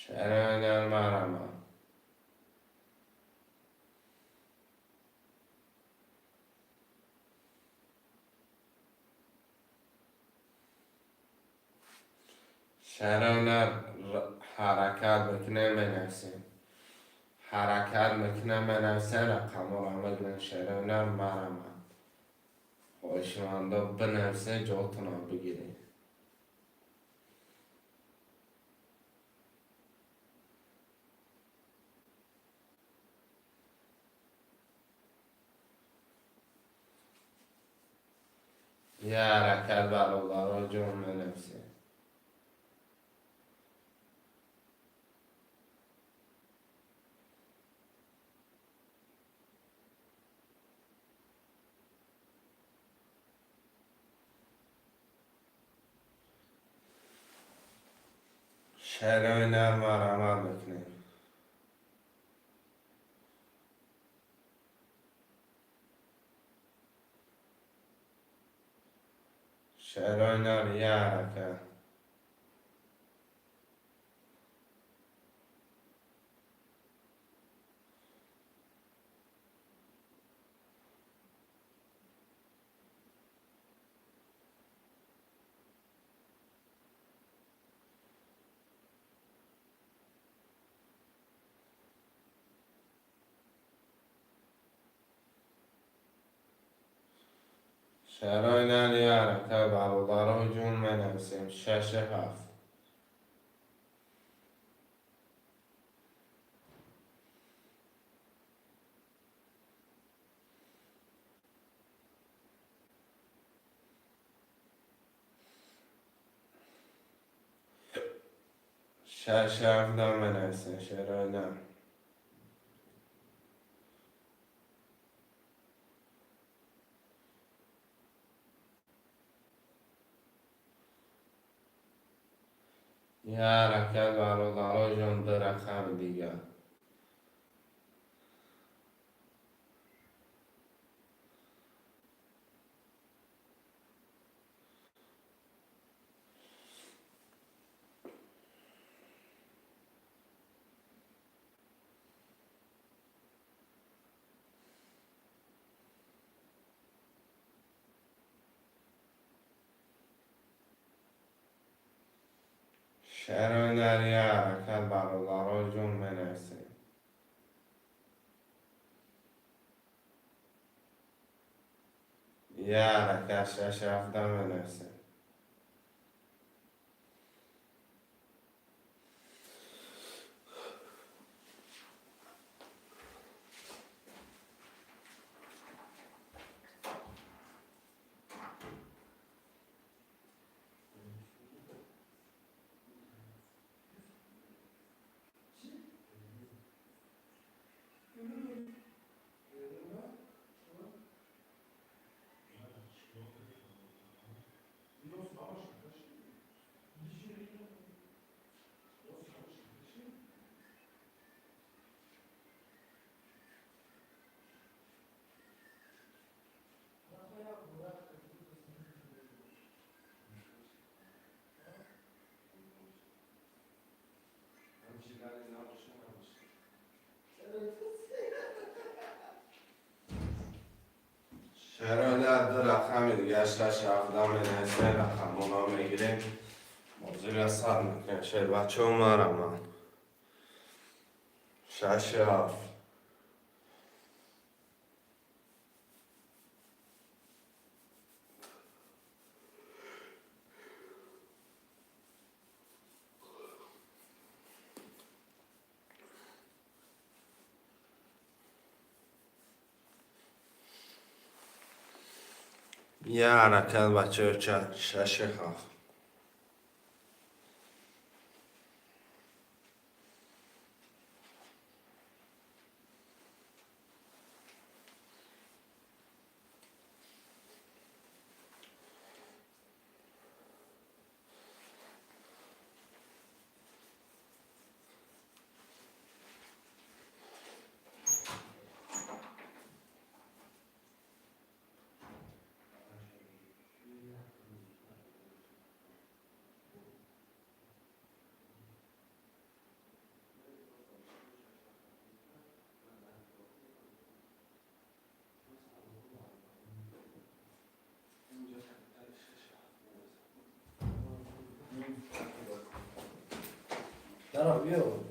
Шарои марама. Шарои ҳаракат мекунем, менависем. Ҳаракат мекунем, менависем, рақамҳоро мегирем. Шарои марама. Хоҳишмандо, бинависем, ҷотонро бигирем. Як ҳаракат, бародаро, ҷон, менависем. Шарои нар марҳамат мекунем. Шарои нар, як ҳаракат. Шарои нар, як ҳаракат, бародаро, ҷон, менависем. Шашу ҳафт. Шашу ҳафтам менависем, шарои нар. Як ҳаракат, бародаро, ҷон, ду рақами дигар. Шарои нар, як ҳаракат, бародаро, ҷон, менависем. Як ҳаракат, шашу ҳафтам менависем. Шарои нар, ду рақами дигар, шашу ҳафтам менависем, рақамҳоро мегирем. Бозиро сар мекунем. Шербачаҳо, мараман. Шашу ҳафт. Як ҳаракат, бачаҳо, шашу ҳафт. Барам, биё.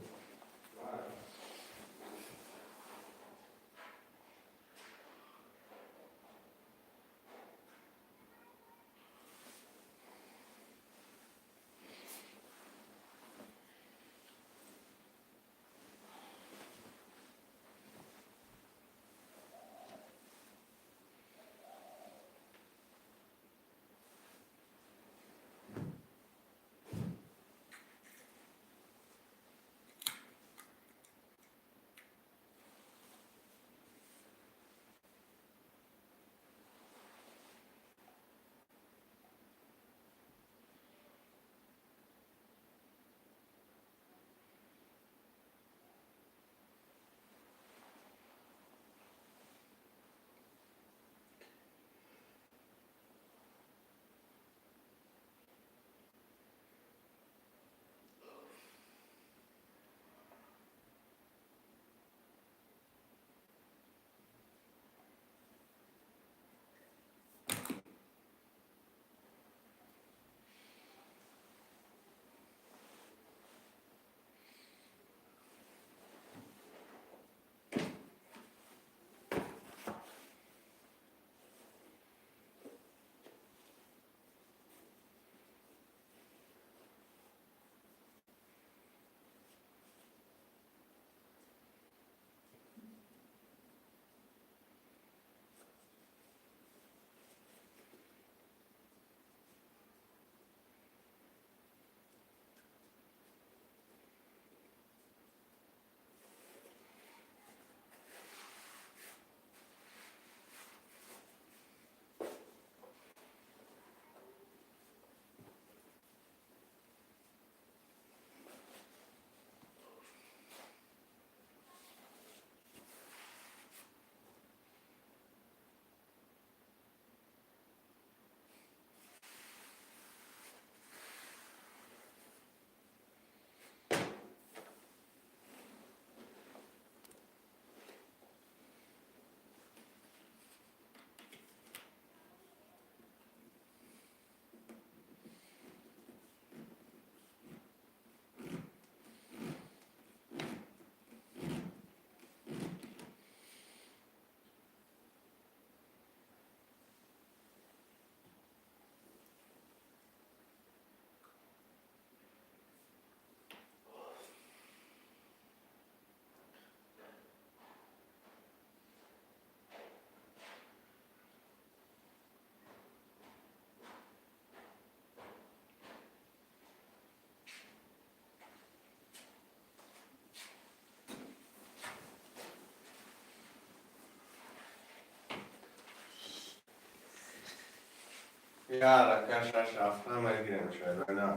Я ҳаракат шаш ҳафта мегирем, шайбана.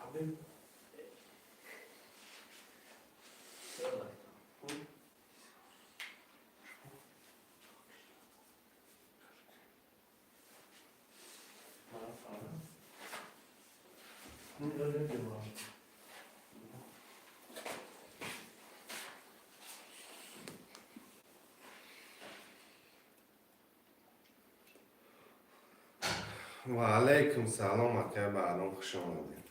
Abi. Ва алайкум салом, ака Баҳром, хуш омадед.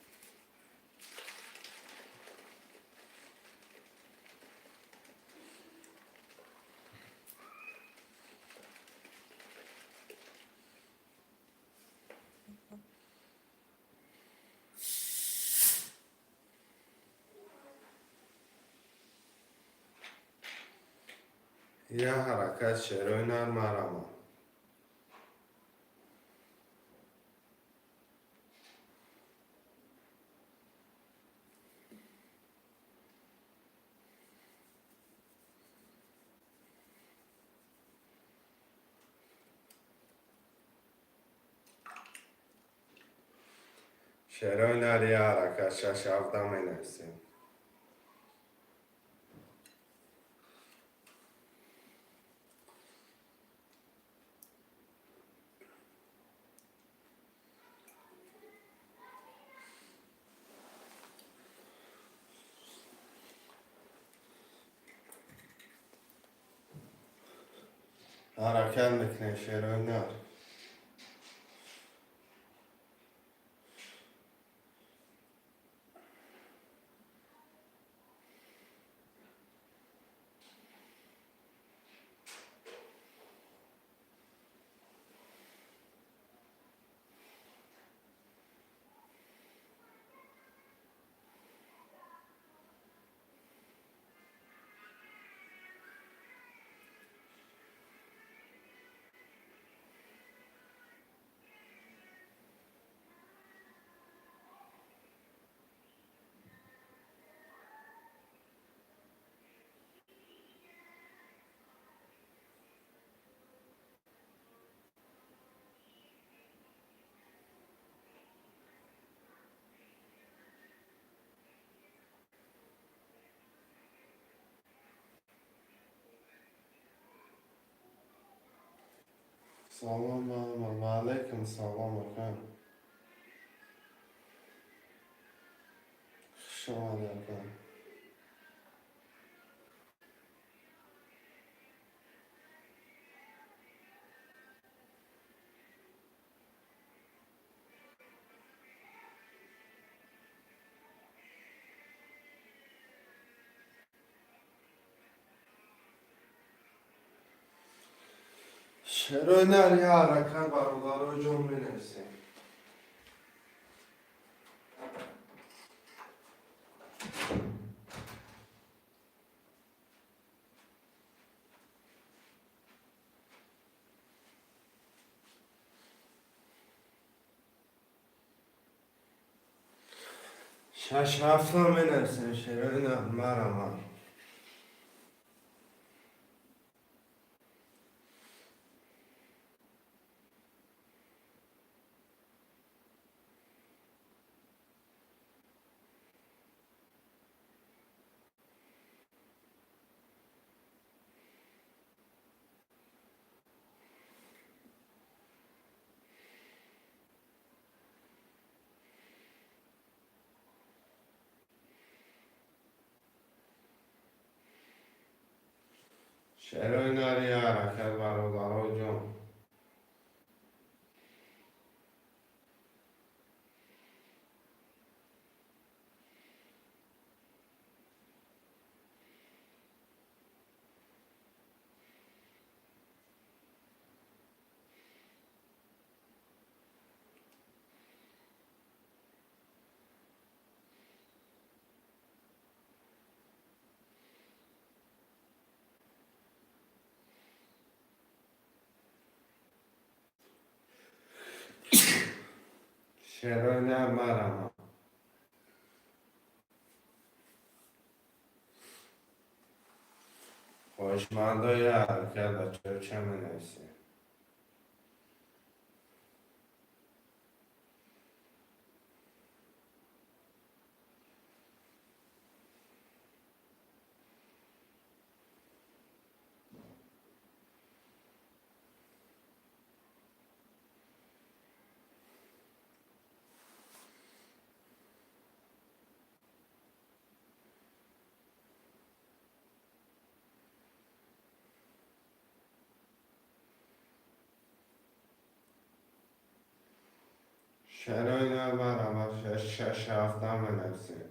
Я ҳаракат, шерои нар, марама. Шерои нар, я ҳаракат, шаш ҳафта менависем. Ҳаракат мекунем, шерои нар. Салом, ва алайкум салом, ака. Хуш омадӣ, ака. Шерои нар, я ҳаракат, бародаро ҷон, менависем. Шаш ҳафта менависем, шерои нар, мараман. Шерои нар, я ҳаракат, бародаро ҷон. Шерои нар, мараман. Хоҳишмандо, я ҳаракат, бачаҳо, ча менависем? Шерои нар, мараман, шаш ҳафта менависем.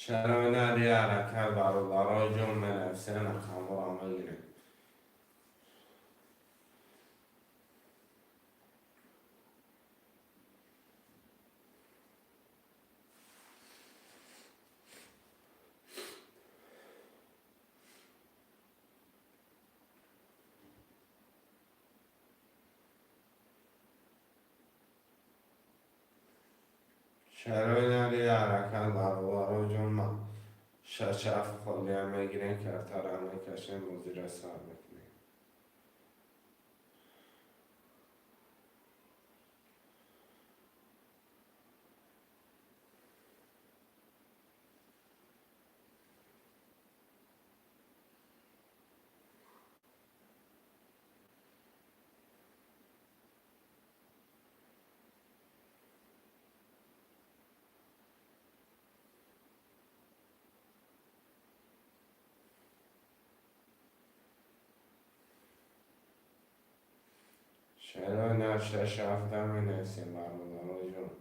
Шерои нар, я ҳаракат, бародаро ҷон, менависем, рақамҳоро мегирем. Шерои нар, я ҳаракат, бародаро ҷон, шаш ҳафт холиам мегирем, картара мекашем, бозиро сар мекунем. Шерои нар, шаш ҳафта менависем, бародаро ҷон.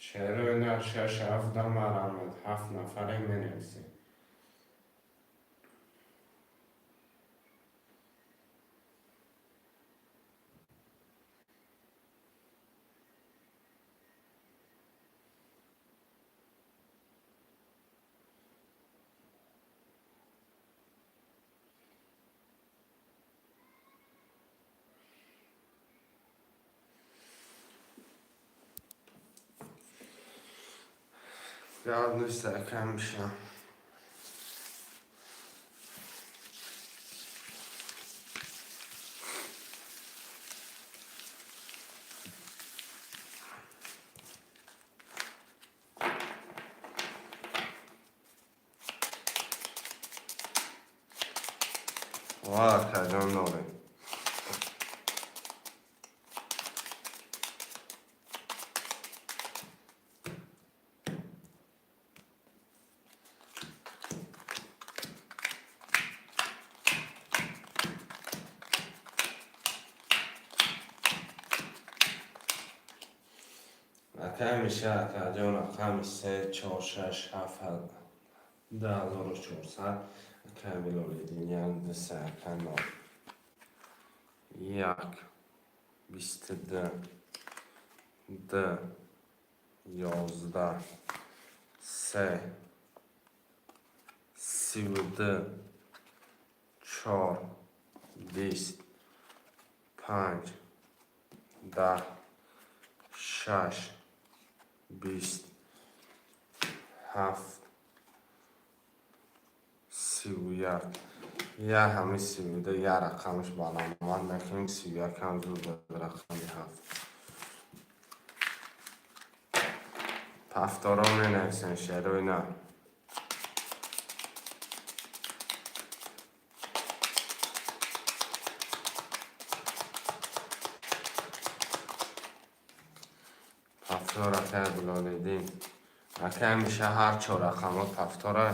Шерои нар, шаш ҳафта, марамад, ҳафт нафаре менависем. Гап нест, ака Миша. Ва, акаҷон, дорем. Ака Миша, акаҷон, рақами се, чор, шаш, ҳафт, 2400. Ака Билолиддин, як, ду, се, ака, нол, як, 22, д, 11, се, 32, чор, 20, панҷ, 10, шаш, 20, ҳафт, 31. Я ҳами 32, я рақамаш баландмад накунем, 31 ҳам зуд буд. Рақами ҳафт. Повторо менависем, шерои на. Повтор, акай Билолиддин. Акай Миша, ҳар чор рақамҳо повтора.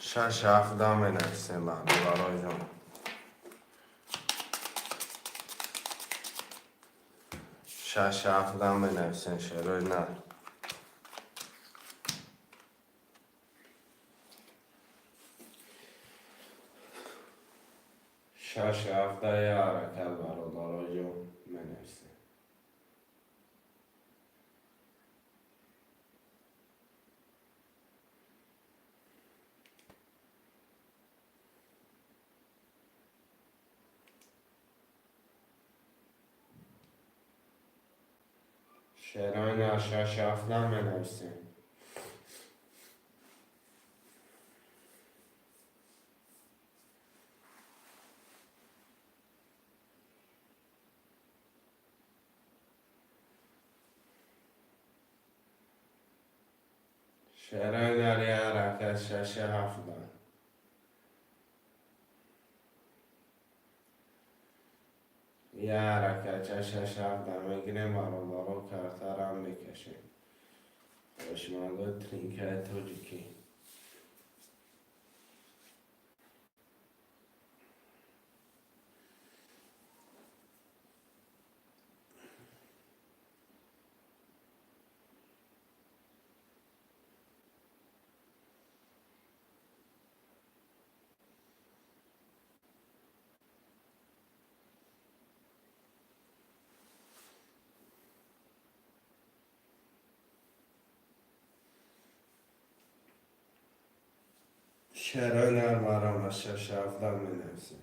Шаш, ҳафт, да менависем, бародароҷон. Шаш, ҳафт, да менависем, шерои на. Шаш, ҳафт, да, я ҳаракат, бародароҷон, менависем. Шерои на, шаш, ҳафт, да менависем. Шерои нар, я ҳаракат, шаши, ҳафт, да. Я ҳаракат, шаш, ҳафт, да мегирем, бародаро, картарам мекашем. Хоҳишмандои тринкаи тоҷикӣ. Шерои нар, марама, шаш, ҳафт, да менависем.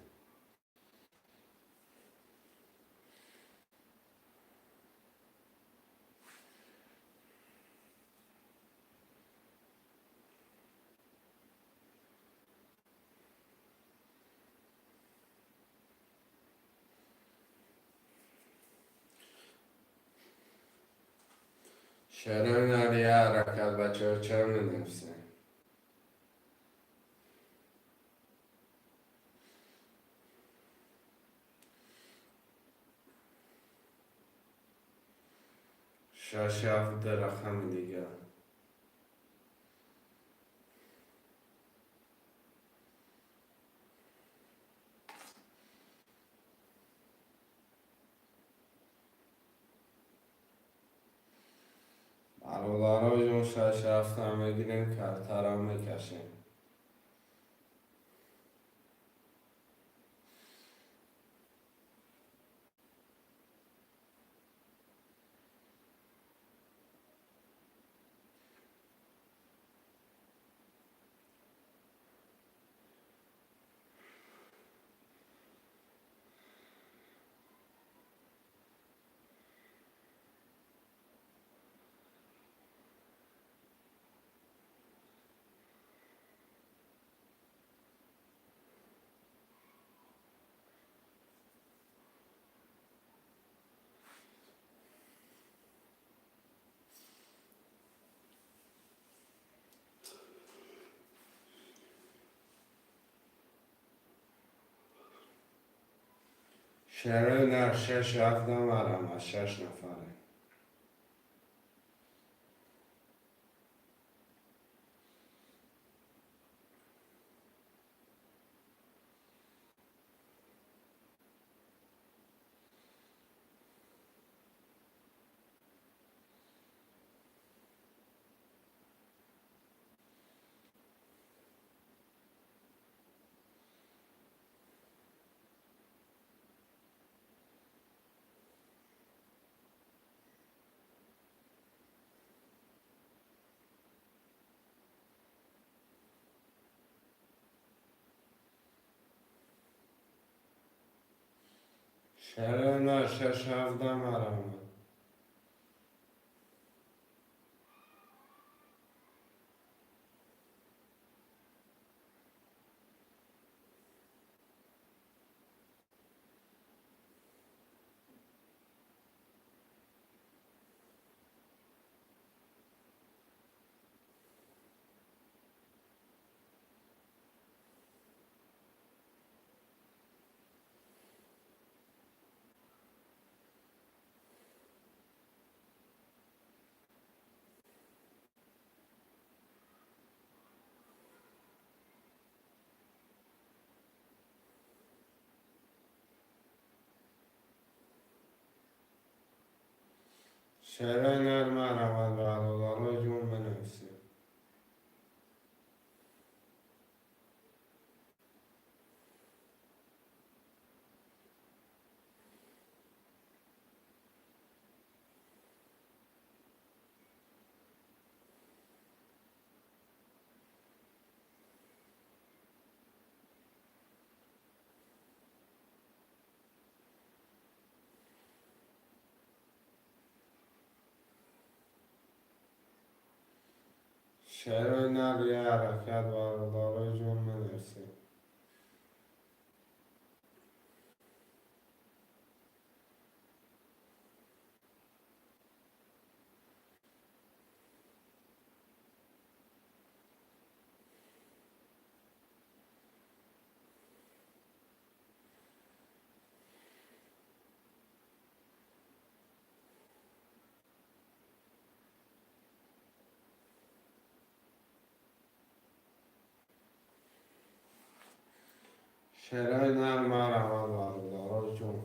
Шерои нар, я ҳаракат, бачаҳо, чаро менависем? Шаш, ҳафт, ду, рақами дигар. Бародароҷон, шаш, ҳафта мегирем, картарам мекашем. Шерои нар, шаш, ҳафта, марҳамат, шаш нафаре. Шерои нар, шаш, ҳафта, марҳамат. Шерои нар, марҳамат, бародарои ҷон, менависед. Шерои нар, як ҳаракат, бародарои ҷон, менависед. Шерои нар, марҳамат, бародарои ҷон.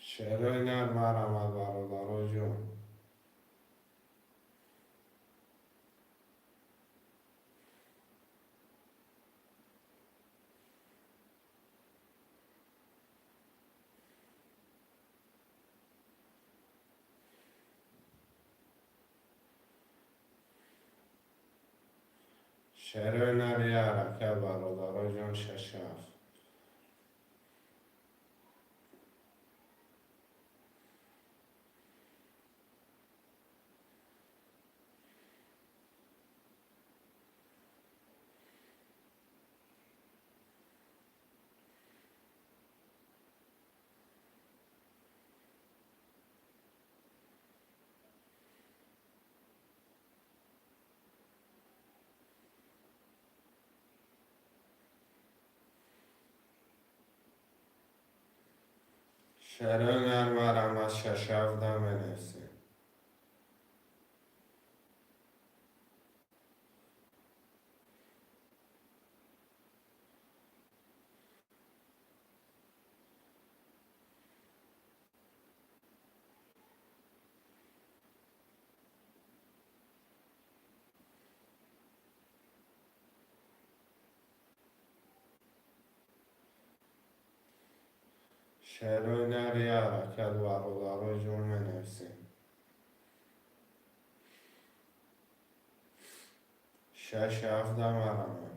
Шерои нар, марҳамат, бародарои ҷон. Шерои нар, як ҳаракат, бародарои ҷон, шаш, ҳафт. Шерои нар, марҳамат, шаш, ҳафта, менависед. Шерои нар, як ҳаракат, бародарои ҷон, менависед. Шаш ҳафт марама.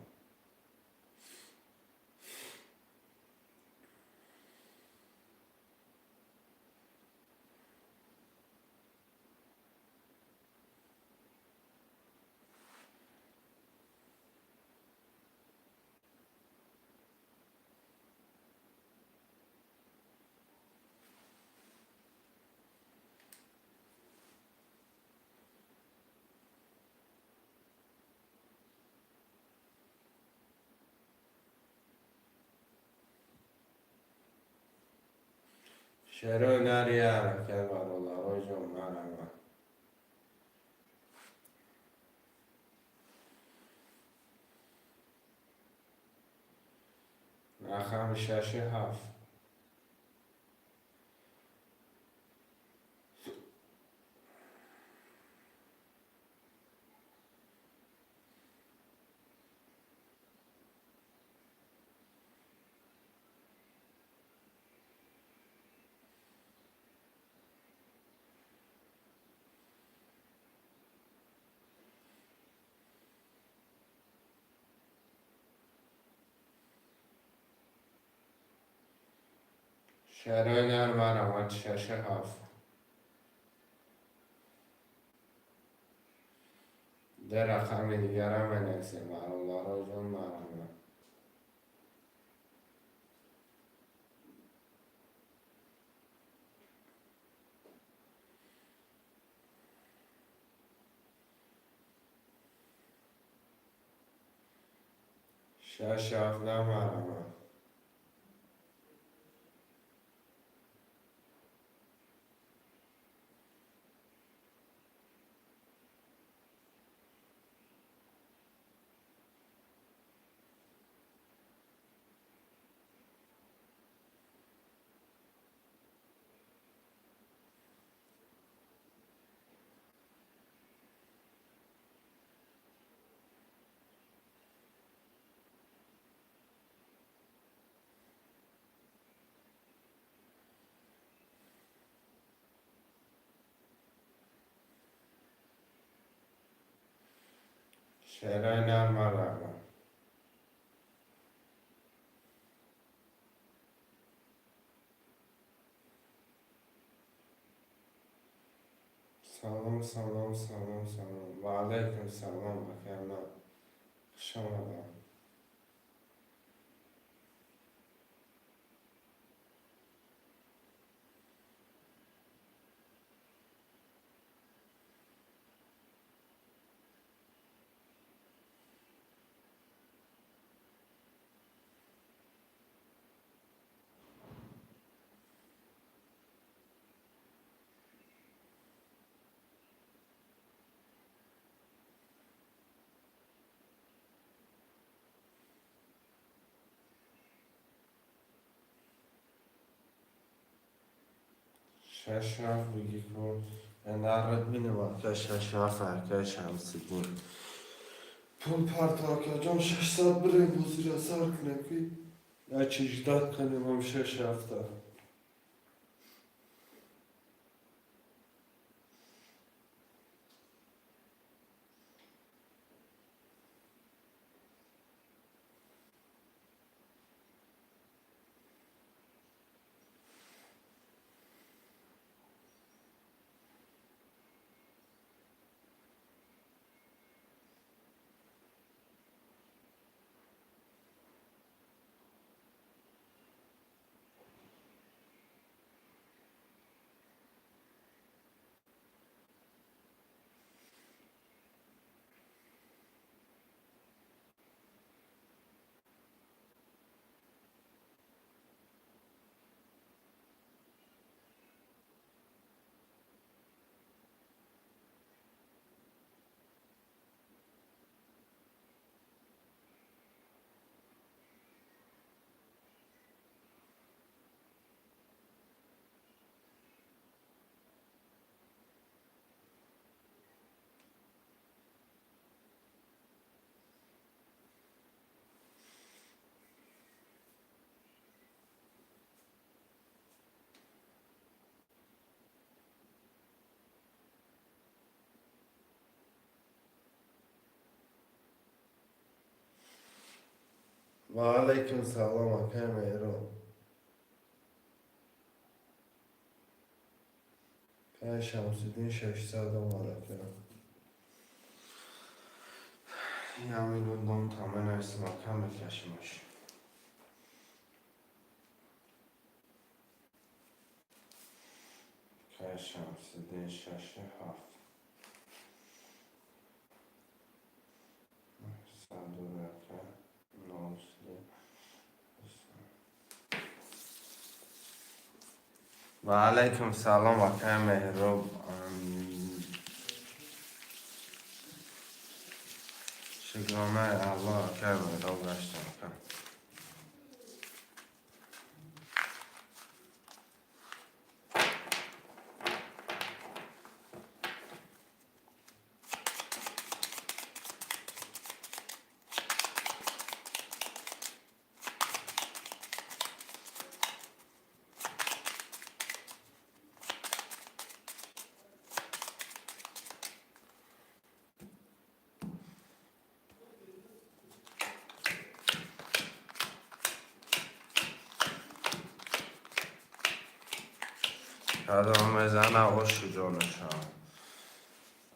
Шерои нари ҳаракат, бародарои ҷон, марама. Рақами шаши ҳафт. Шерои нар марама, шаши ҳафт. Ду рақами дигара менависем, бародарои ҷон, марама. Шаш ҳафт марама. Шерои нар марама. Салом, салом, салом, салом. Ва алайкум салом, акамнам. Хуш омадам. Шаш ҳафт бигӣ кун. Нарад бинем, ака, шаш ҳафт, акай Шамсиддин. Пул парто, акаҷон, 600 бирем, бозира сар кунем, ки ячи ждать кунем ам шаш ҳафта. Ва алайкум салом, акай Меҳрон. Акай Шамсиддин, 600 омад, ака. Як минут ном менависам, ака, мекашимаш. Акай Шамсиддин, шаши ҳафт. Саду, ака, нол се. Ва алайкум салом, акай Меҳроб. Шукронаи Аллоҳ, акай Меҳроб, гаштам, ака. Кадом мезана, оши ҷонаша?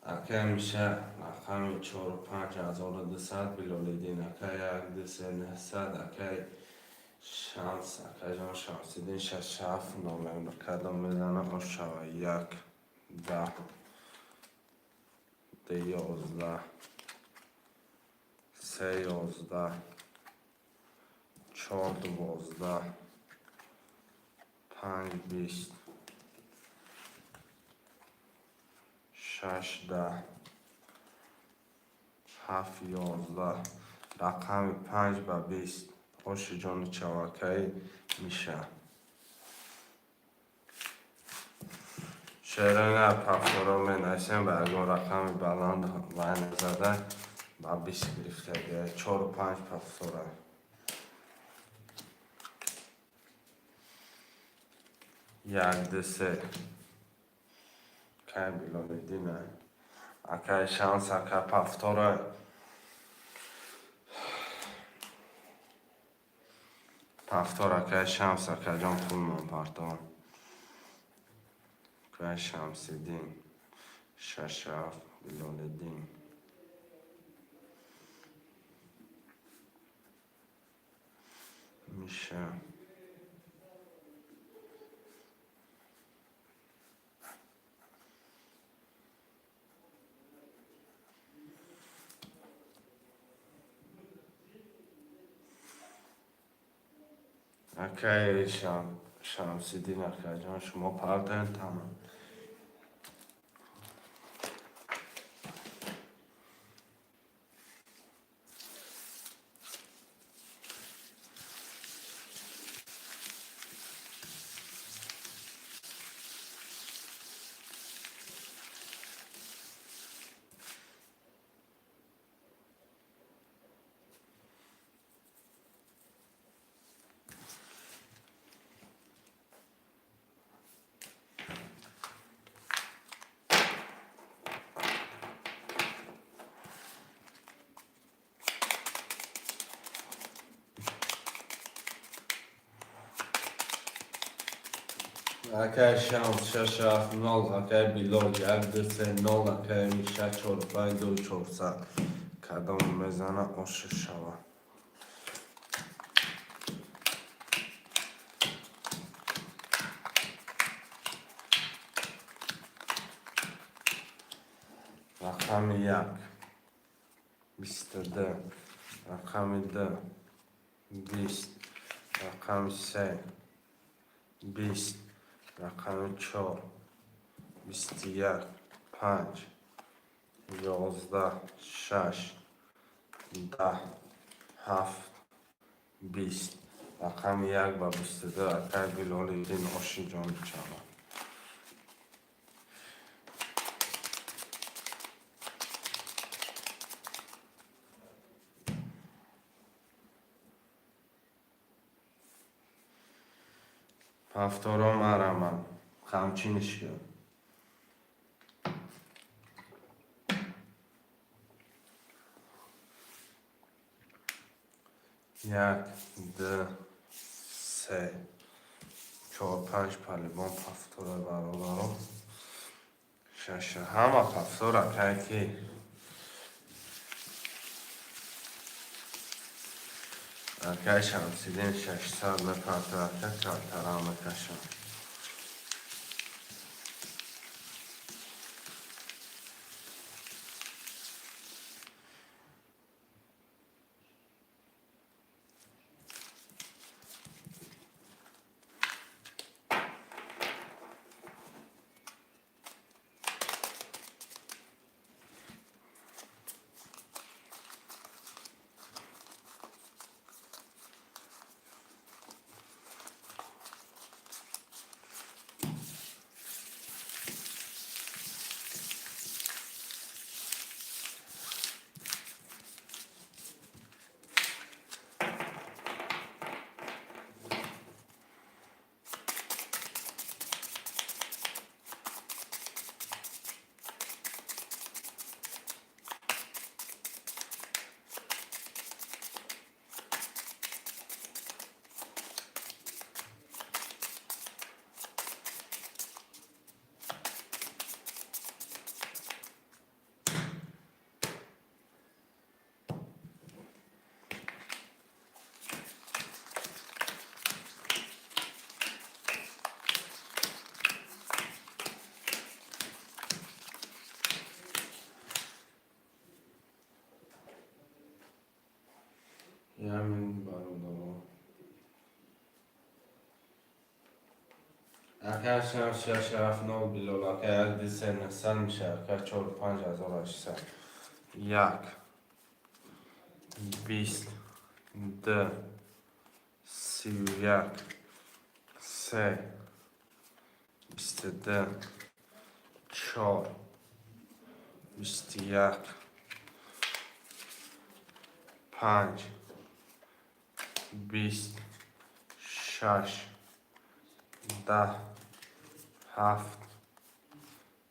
Ака Миша, рақами чору панҷ 1200. Билолиддин ака, як ду се, 900. Акай Шамс, акаҷон Шамсиддин, шаш ҳафт номер. Кадом мезана, ош шава? Як, 10, ду, 11, се, 11, чор, 12, панҷ, 20, шаш, 10, ҳафт, 11. Рақами панҷ ба 20, оши ҷони чавакаи Миша. Шерона повторо менависем, ба ягон рақами баланд вай назада, ба 20 гирифтаги. Чору панҷ повтора. Як, ду, се. Акай Билолиддина, акай Шамс, ака, повтора. Повтор, акай Шамс, акаҷон, хулмон партон. Акай Шамсиддин, шаш ҳафт. Билолиддин. Миша. Акай Шамсиддин, акаҷон, шумо партоен, тамом. Акай Шамс, шаш ҳафт нол. Акай Билол, як, ду, се, нол. Акай Миша, чору панҷ, ду, 400. Кадом мезана, оша шава? Рақами як, 22, рақами ду, 20, рақами се, 20, рақами чор, 21, панҷ, 11, шаш, 10, ҳафт, 20. Рақами як ба 22, акай Билолиддин, оши ҷони чава. Повтором араман қамчиниш кун. Як, ду, се, чор, панҷ, по-любому повтора, бародаро. Шаш, ҳама повтора кайки. Акай Шамсиддин 600 мепартояд, ака калтара мекашам. Як минут, бародаро. Ака шам шаш ҳафт нол, Билол ака, як, ду, се, 900 меша, ака, чор, 5800. Як, 20, ду, 31, се, 22, чор, 21, панҷ, 20, шаш, 10, ҳафт,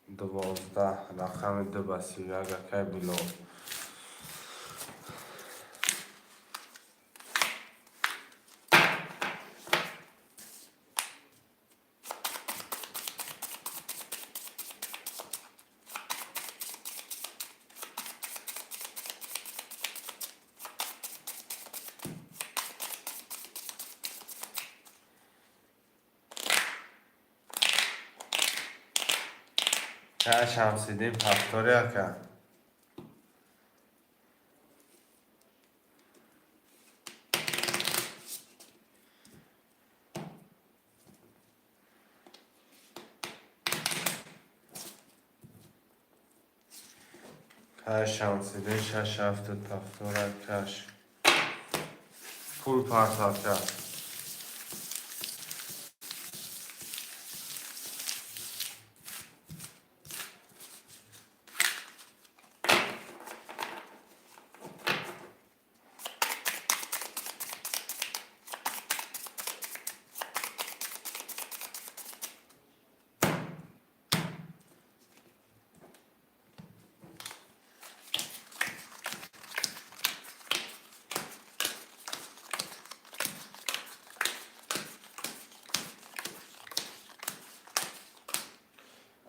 12, рақами ду ба 31, акай Билол. Ака Шамсиддин, повтори, ака. Ака Шамсиддин, шаш, ҳафту повтора каш. Пул парт, ака.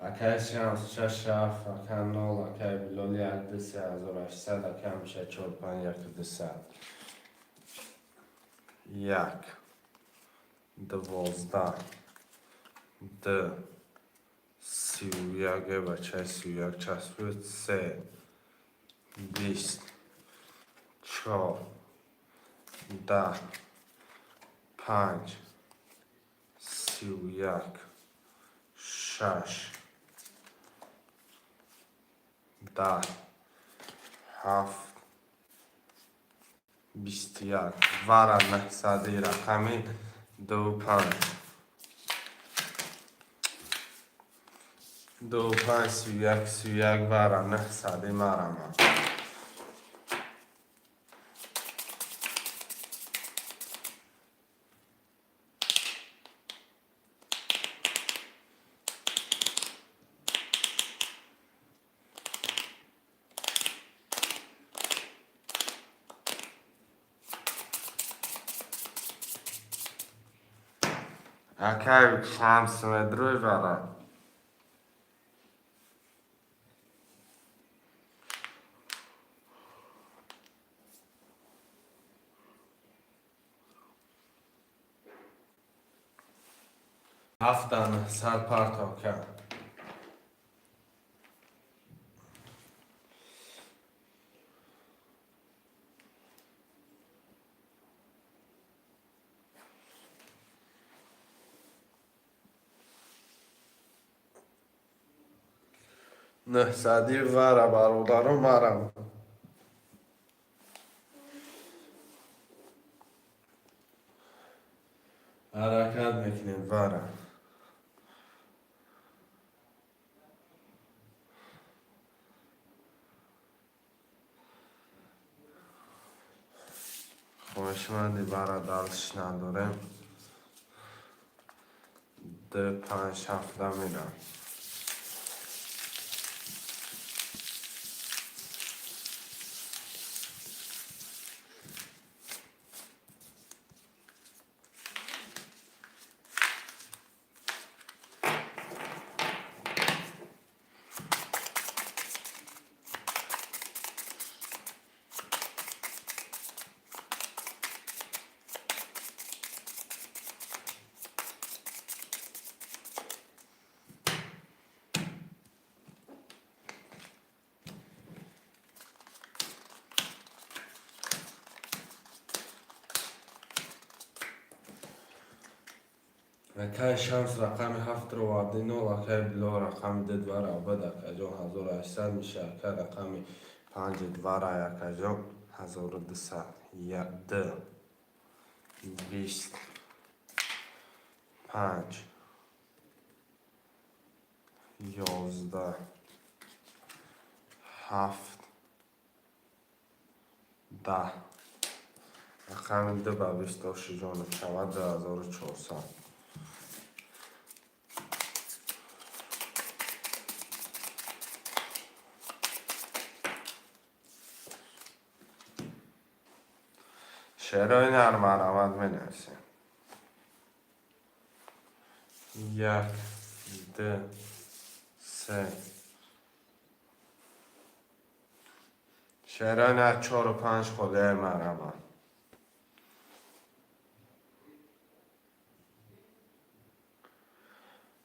Акай Шамс, шаш, ҳафт, ака, нол, акай Билол, як, ду, 3800, ака, меша чор, панҷ, як, 200. Як, 12, ду, 31, э бачаи 31 часпид, се, 20, чор, 10, панҷ, 31, шаш, 10, ҳафт, 21, вара 900-и, рақами ду, панҷ, ду, панҷ, 31, 31, вара 900-и марама. Акай Шамс медрӯй бара. Ҳафта 900 партов кард. 900-и вара, бародару марам. Ҳаракат мекунем вара. Хоҳишманди вара дальше надорем. Ду, панҷ, ҳафта мерам. Акай Шамс рақами ҳафтро оварди, нол. Акай Билол рақами ду двара обад, акаҷон, 1800 меша. Акай рақами панҷи двара, акаҷон, 1200. Д, 20, панҷ, 11, ҳафт, 10. Рақами ду ба 20 ошиҷон шавад 2400. Шерои нармарамад менависем. Як, ду, се. Шерои нар, чору панҷ холияи марамад.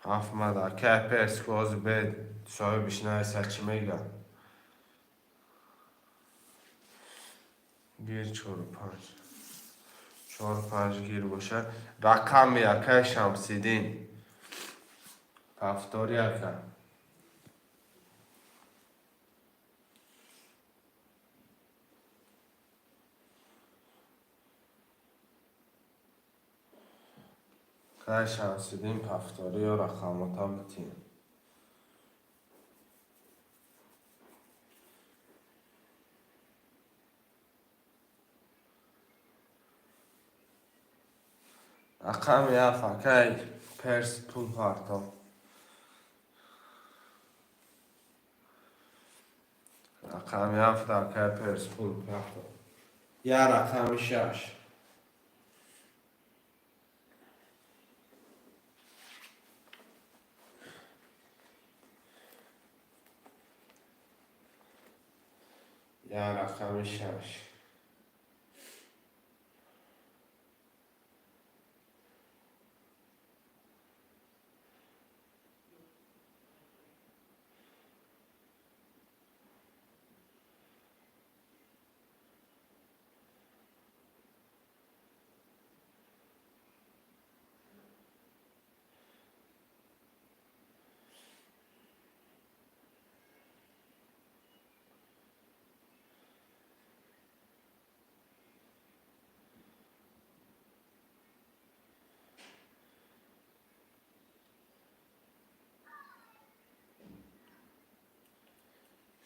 Ҳафт мада. Акай Перс кози бед соҳибиш нависа, чӣ мегӯяд? Гир, чору панҷ. Чору панҷ гир бошад. Рақами акай Шамсиддин. Ҳафтори ака. Акай Шамсиддин ҳафтори ё рақамота битин. Рақами ҳафт, акай Перс пул партов. Рақами ҳафт, акай Перс пул партов. Я рақами шаш. Я рақами шаш.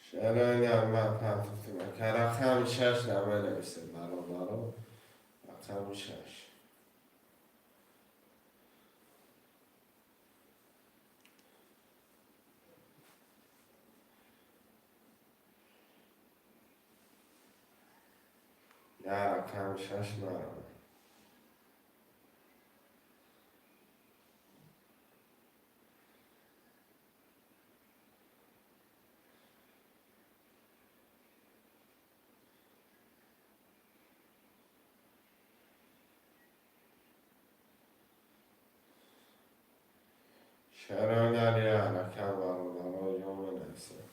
Шарои ман партофтем. Ака рақами шаш наменависем, бародаро. Рақами шаш. Я рақами шаш марам. Шароналия ҳаракат, бародаро, ҷон менависем.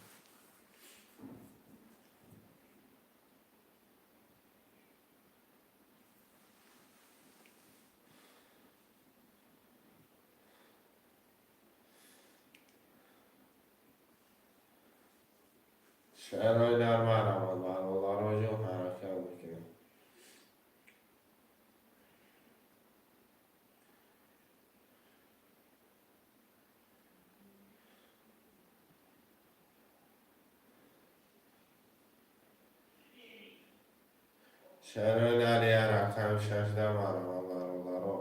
Шарои дар марҳамат, бародаро, ҷон, ҳаракат мекунем. Шарои дар я рақами шашда марҳамат, бародаро.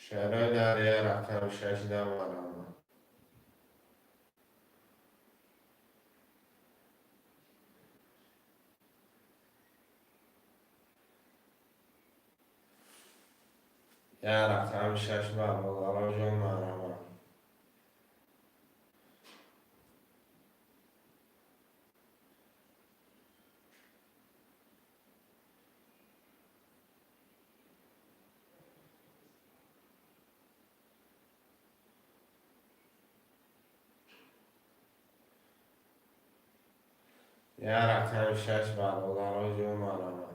Шарои дар я рақами шашда марҳамат. Я рақами шаш, бародаро, ҷон, марҳамат. Я рақами шаш, бародаро, ҷон, марҳамат.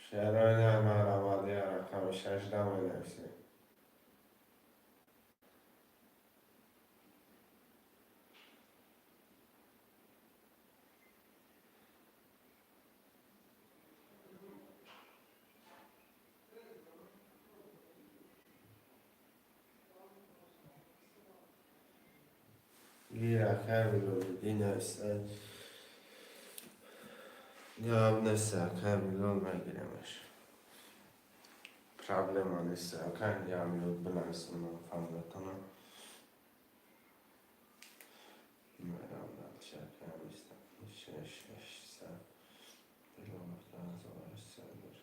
Шарои дар марҳамат, я рақами шашда менависем. Ира Билолиддин нависта. Гап нест, акай Билол, мегиремаш. Проблема нест, акай, я минут бинависам, ман фаҳматонам. Мерам дальше, акай миста. Шеш, шеш, Билол 1800.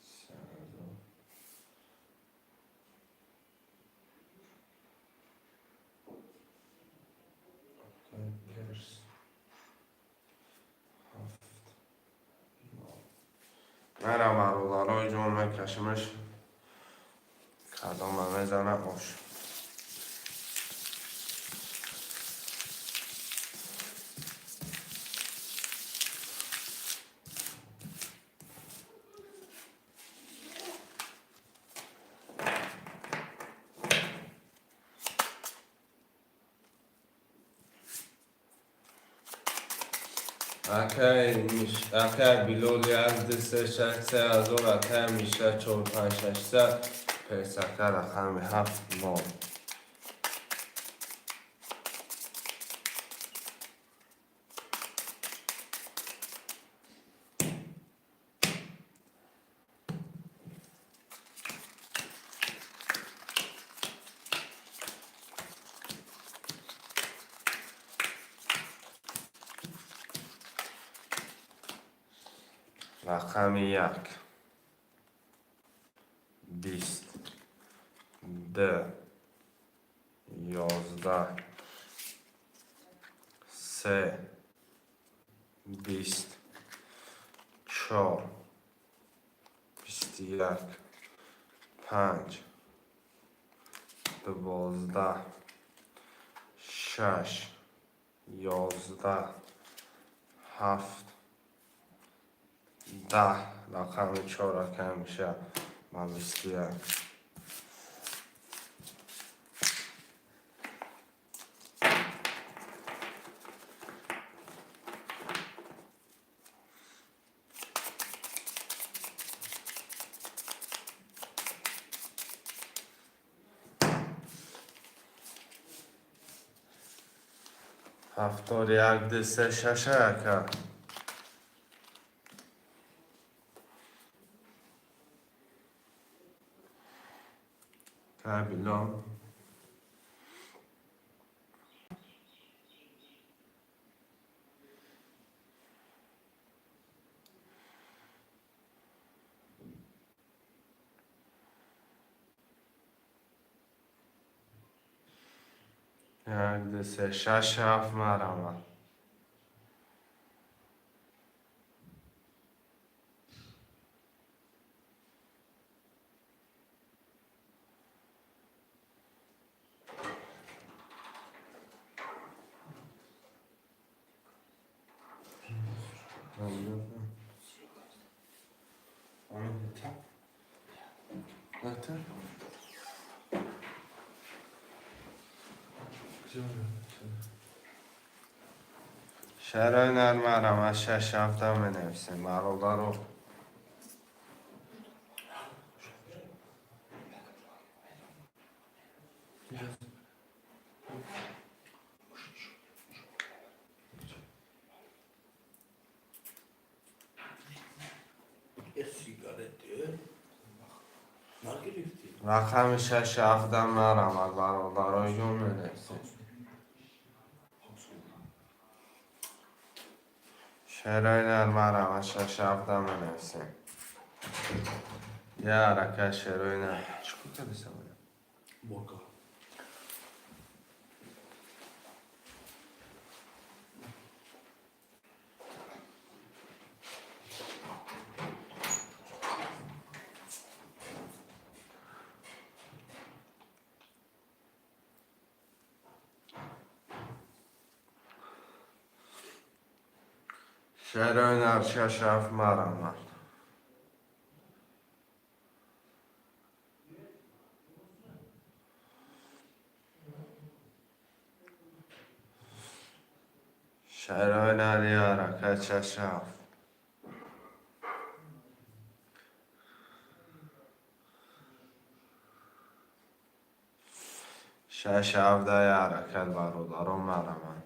3000. Акай перс. Ҳафт. Нол. Мара, бародарои ҷон, мекашимаш. Кадома мезана ош. Акай Билол як, ду, се, шаш, 3000, акай Миша чор, панҷ, 600, персака рақами ҳафт, нол. Рақами як, 20, д, 11, се, 20, чор, 21, панҷ, 12, шаш, 11, ҳафт, 10. Рақами чор, акай миша ба 21. Повтор як, ду, се, шаша, ака. Билон. Як, ду, се, шаш, ҳафт, марҳамат. Шарои нармарам, шаш ҳафта менависем, бародаро. Рақами шаш ҳафта марамад, бародаро, ҷон менависем. Шерои нармарама, шаш ҳафта менависем. Я арака шерои нар. Чӣ кор кардасам? Бока. Шерои нар, шаш ҳафт марамад. Шерои нар, я арака шаш ҳафт. Шаш ҳафта, я ҳаракат, бародаро, марамад.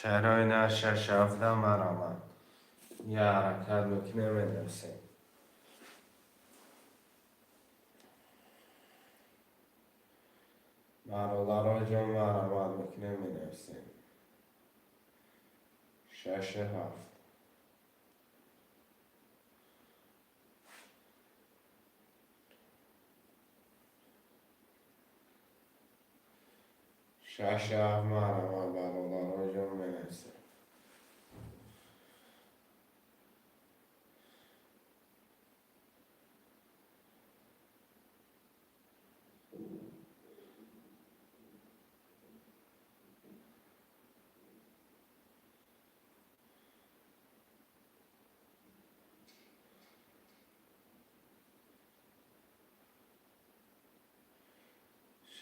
Шерои нар, шаш ҳафта марамад. Я ҳаракат мекунем, менависем. Бародаро, ҷон, марамад мекунем, менависем. Шашу ҳафт. Шашу ҳафт марамад, бародаро, ҷон, менависем.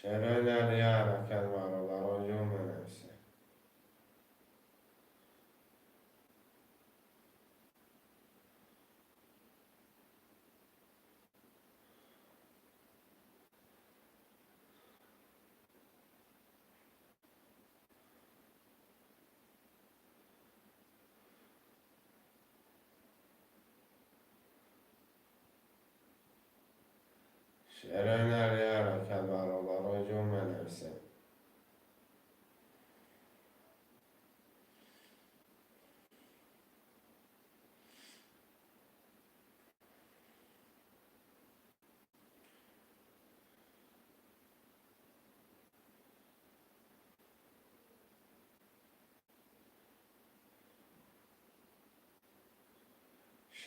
Шерои нар, я ҳаракат, бародаро, ҷон, менависем. Шерои нар, я ҳаракат, бародаро, ҷон, менависем.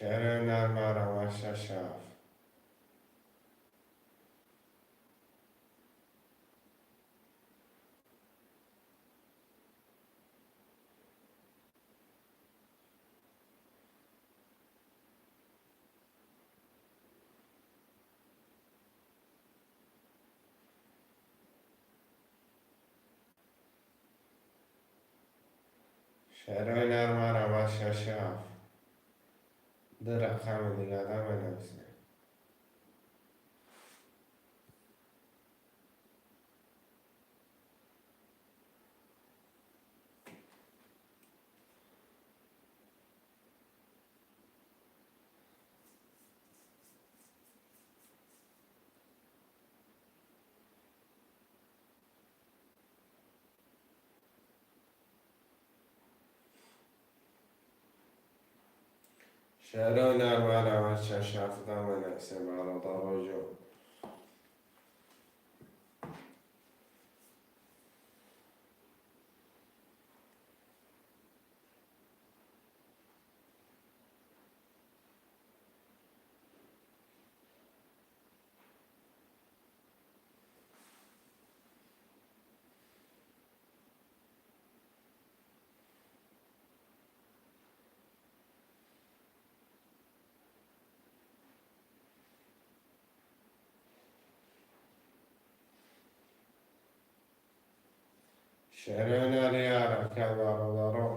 Шерои нар, марҳамат, шаш, ҳафт. Шерои нар, марҳамат, шаш, ҳафт. Ду рақами дигара менависем. Шерои нар, марҳамат, шаш, ҳафтам менависем, бародарои ҷон. Шерои нар, як ҳаракат, бародарон.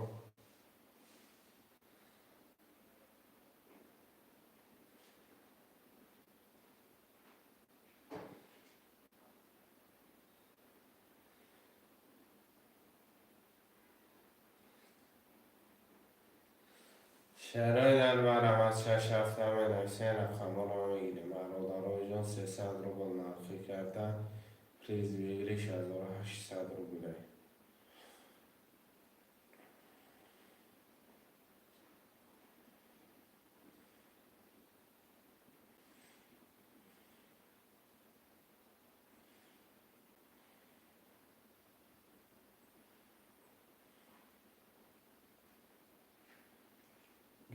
Шерои нар, марҳамат, шаш, ҳафта менависем, рақамҳоро мегирем, бародарои ҷон. 300 рубл нархӣ карда, приз выигрыш 1800 рублей.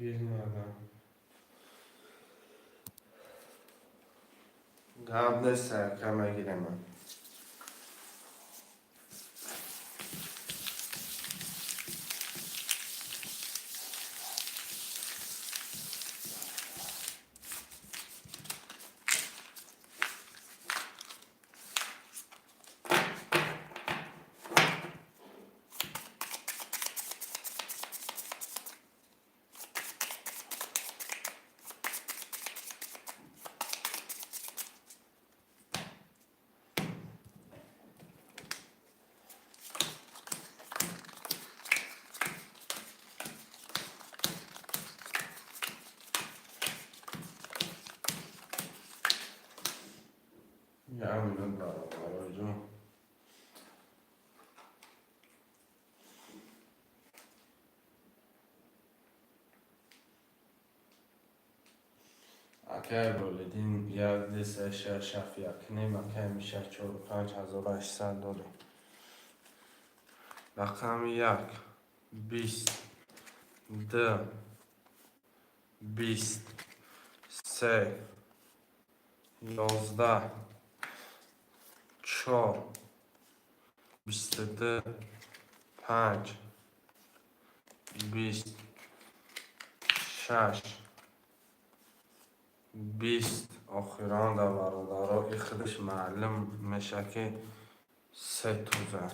Гир надам, гап нест, ака, мегирем ман. Як минут, бародарои ҷон. Акай Болидин, як, ду, се, шаш, ҳафт, як ним, акай Миша, чору панҷ, 1800 дорем. Рақами як, 20, ду, 20, се, 11, чор, 22, панҷ, 20, шаш, 20. Охирон да, бародаро, и худаш маълум меша, ки се туза.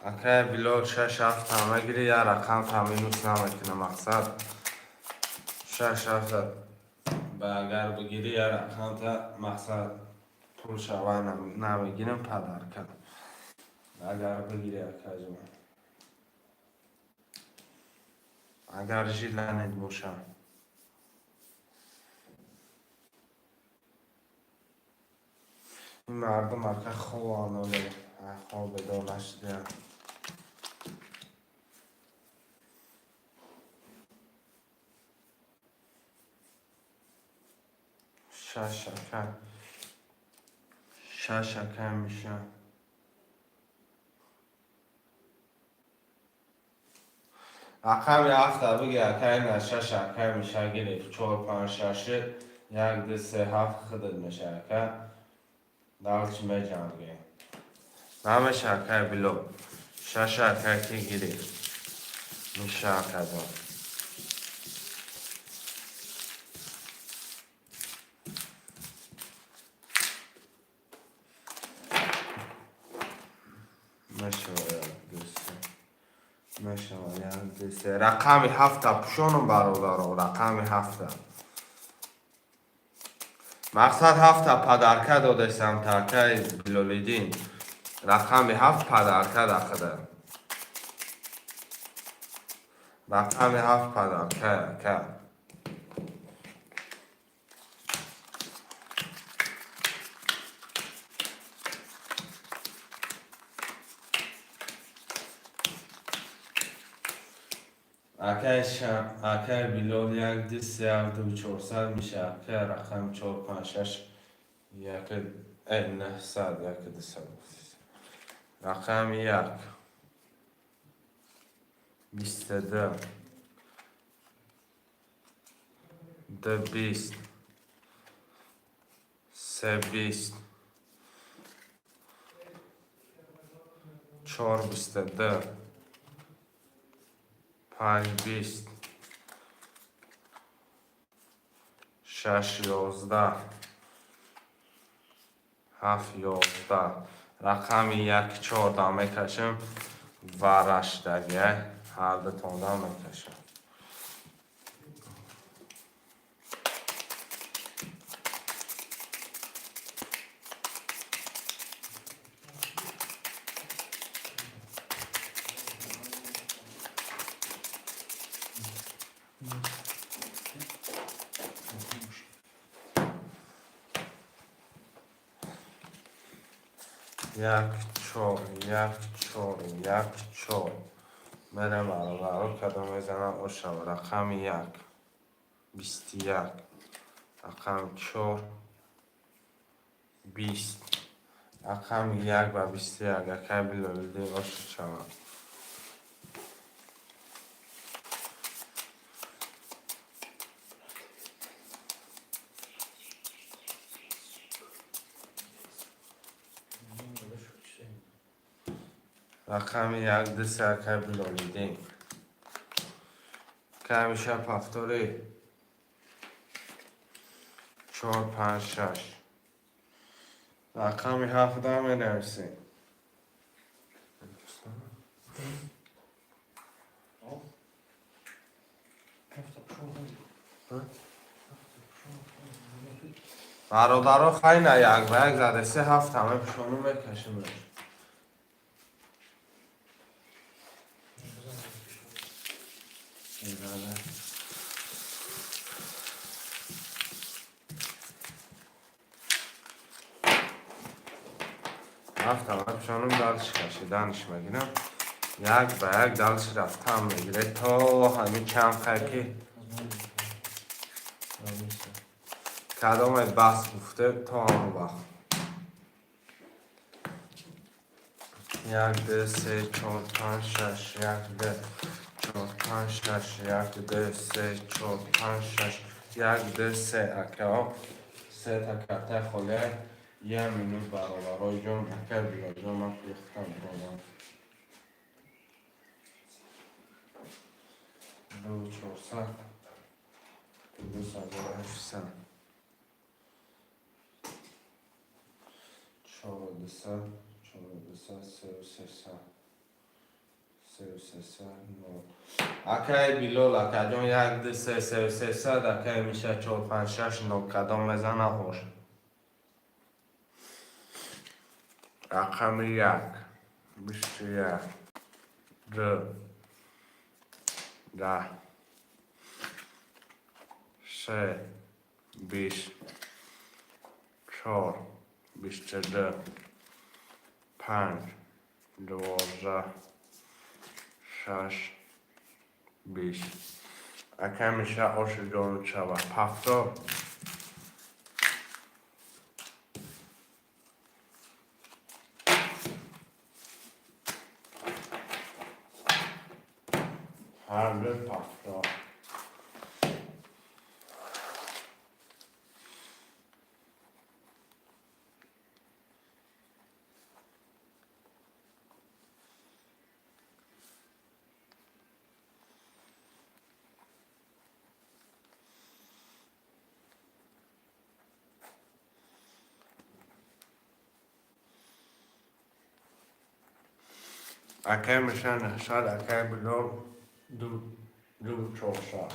Акай Билол, шаш, ҳафт мегири, як рақам та минус намекунам. Мақсад, шаш, ҳафта ба агар бигирӣ, як рақамта, мақсад, пул шава намегирам подарка, агар бигирӣ, акаҷон, агар желание боша. Ин мардум, ака, хованд. Хоб бедор нашудиям. Шаш, ака. Шаш, ака Миша. Рақами ҳафта биги, акай, на шаш, акай Миша гирифт. Чор, панҷ, шаши, як, ду, се, ҳафт худат меша, ака. Дальше меҷангем. Намеша, акай Било. Шаша, акай, ки гирифт? Миша акаҷон. Мешава, як, ду, се. Мешава, як, ду, се. Рақами ҳафта пӯшонум, бародаро, рақами ҳафта. Мақсад ҳафта подарка додесам такаи Билолиддин. Рақами ҳафт подарка дақида. Рақами ҳафт подарка, ака. Акай Билол, як, ду, се, ҳафт, ду, чорсад меша, ака. Рақами чор, панҷ, шаш, як, нӯҳсад, як, дусад. Рақами як, 22, ду, 20, се, 20, чор, 22, панҷ, 20, шаш, 11, ҳафт, 11. Рақами як чорда мекашем ва раштагия ҳардутонда мекашам. Як, чор, як, чор, як, чор. Мерем, бародаро, кадом мезанам, ошава. Рақами як, 21, рақами чор, 20, рақами як ба 21, акай Билолиддин, оша шавад. Рақами як, ду, се, акай Билолиддин. Камиша повтори. Чор, панҷ, шаш. Рақами ҳафта менависем. Бародаро, хайна як ба як заде се ҳафта мепӯшону мекашем. Ҳафта мепӯшонум, дальше кашиданш мегирам. Як ба як дальше рафтан мегире то ҳамин чанд қай ки кадоме бас гуфте, то ҳамон вақт. Як, ду, се, чор, панҷ, шаш, як, ду, чор, панҷ, шаш, як, ду, се, чор, панҷ, шаш, як, ду, се, акао. Сета картаи холия, як минут, бародарои ҷон, ака Билолҷон, ман пулихтам додам. Ду чорсад, плюс 1800, чору дусад, чору дусад, сеу сесад, сеу сесад, нол. Акаи Билол, акаҷон, як, ду, се, сеу сесад, акаи Миша, чор, панҷ, шаш, нол. Кадом мезана, ош. Рақами як, 21, ду, 10, се, 20, чор, 22, панҷ. 12, шаш, 20. Акай Миша, оши ҷон шава. Повтор. Ҳарду повтор. Акай Миша 900, акай Билол ду 400.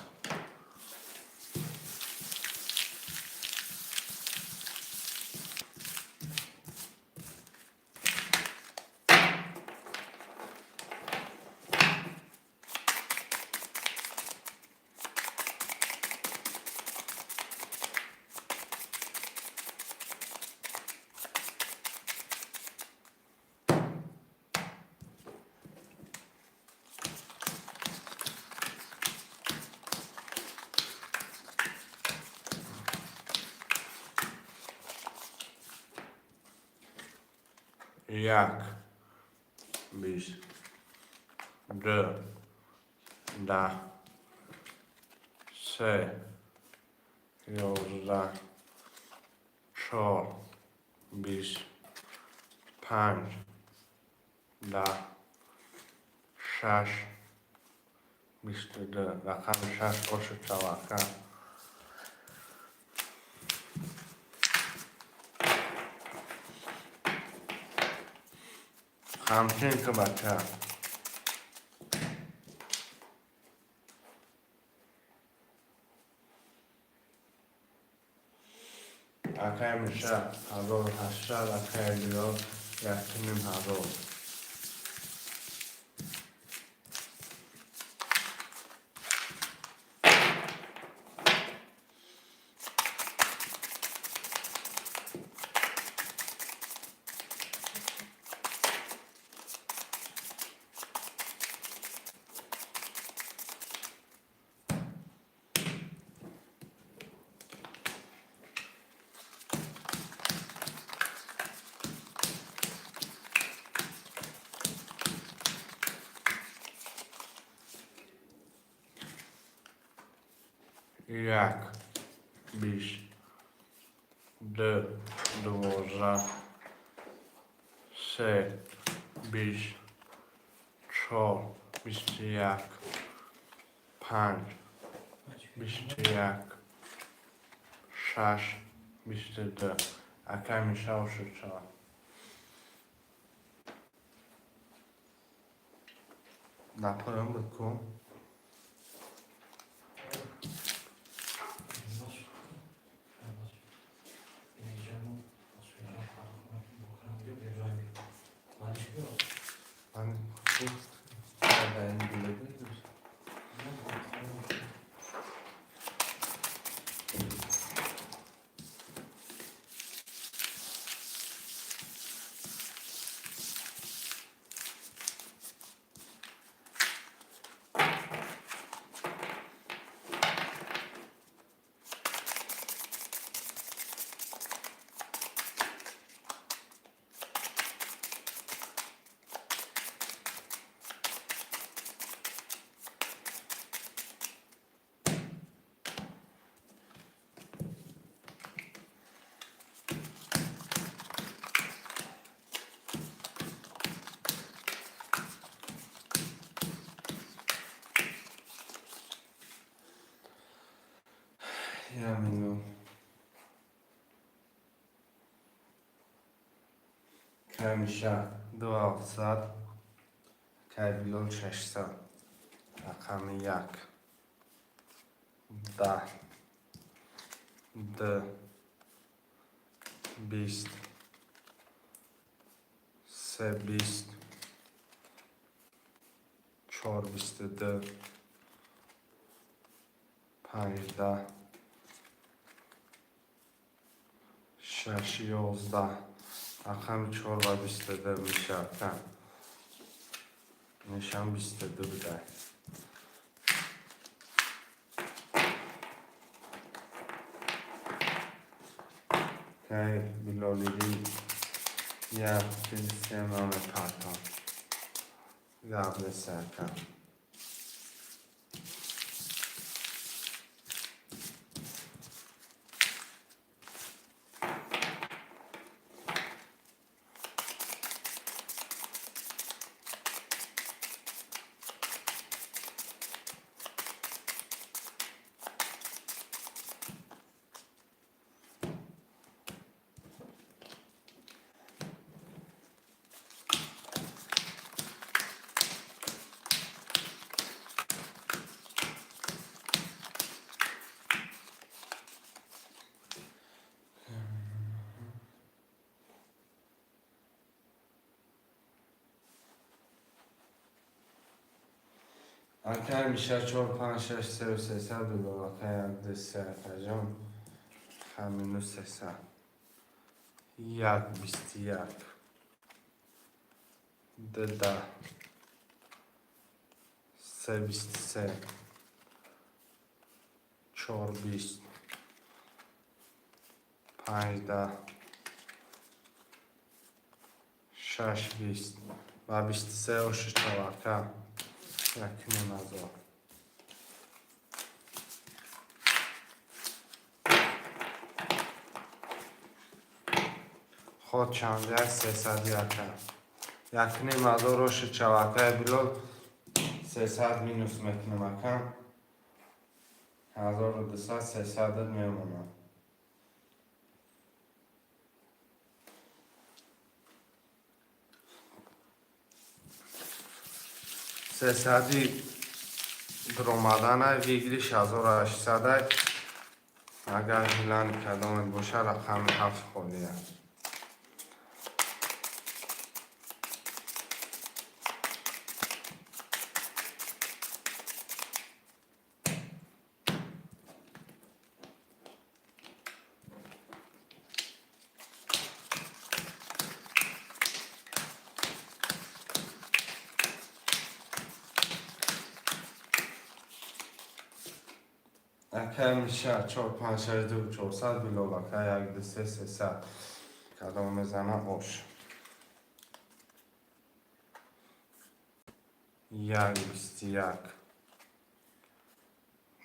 Як, 20, д, 10, се, 11, чор, 20, панҷ, 10, шаш, 22. Рақами шаш оши таваккал. Ҳамчунин ту, бача. Акай Миша 1800, акай Билол 1500. Як, 20, д, 12, се, 20, чор, 21, панҷ, 21, шаш, 22. Акай Миша, оши чор. Дар поён буд ку. Ман Як минут. Акай Миша 2700, акай Билол 600. Рақами як, 10, д, 20, се, 20, чор, 22, панҷ, 10, шаш, 11. Рақами чор ва 22 мешавад. Нишам 22 будай. Кай Билолидин як се мепартом. Гап нест, ака. Акай Миша чор панҷ шаш сеу сесад билол ака, як ду се, акаҷон, ҳамину 300. Як 21, ду 10, се 23, чор 20, панҷ 10, шаш 20 ва 23 оши чавака, 1,5 ҳазор. Ход чанд як сесади, ака, 1,5 ҳазор оши чавакаи Билол, 300 минус мекунем, ака, 1200, 300 мемонад. Сесади дуромаданай, выигрыш 1800-ай. Агар ҳилани кадомет боша, рақами ҳафт холия. Ака Миша чор панҷ шаш ду 400, Билол ака, як ду се, 300. Кадом мезана, ош. Як 21,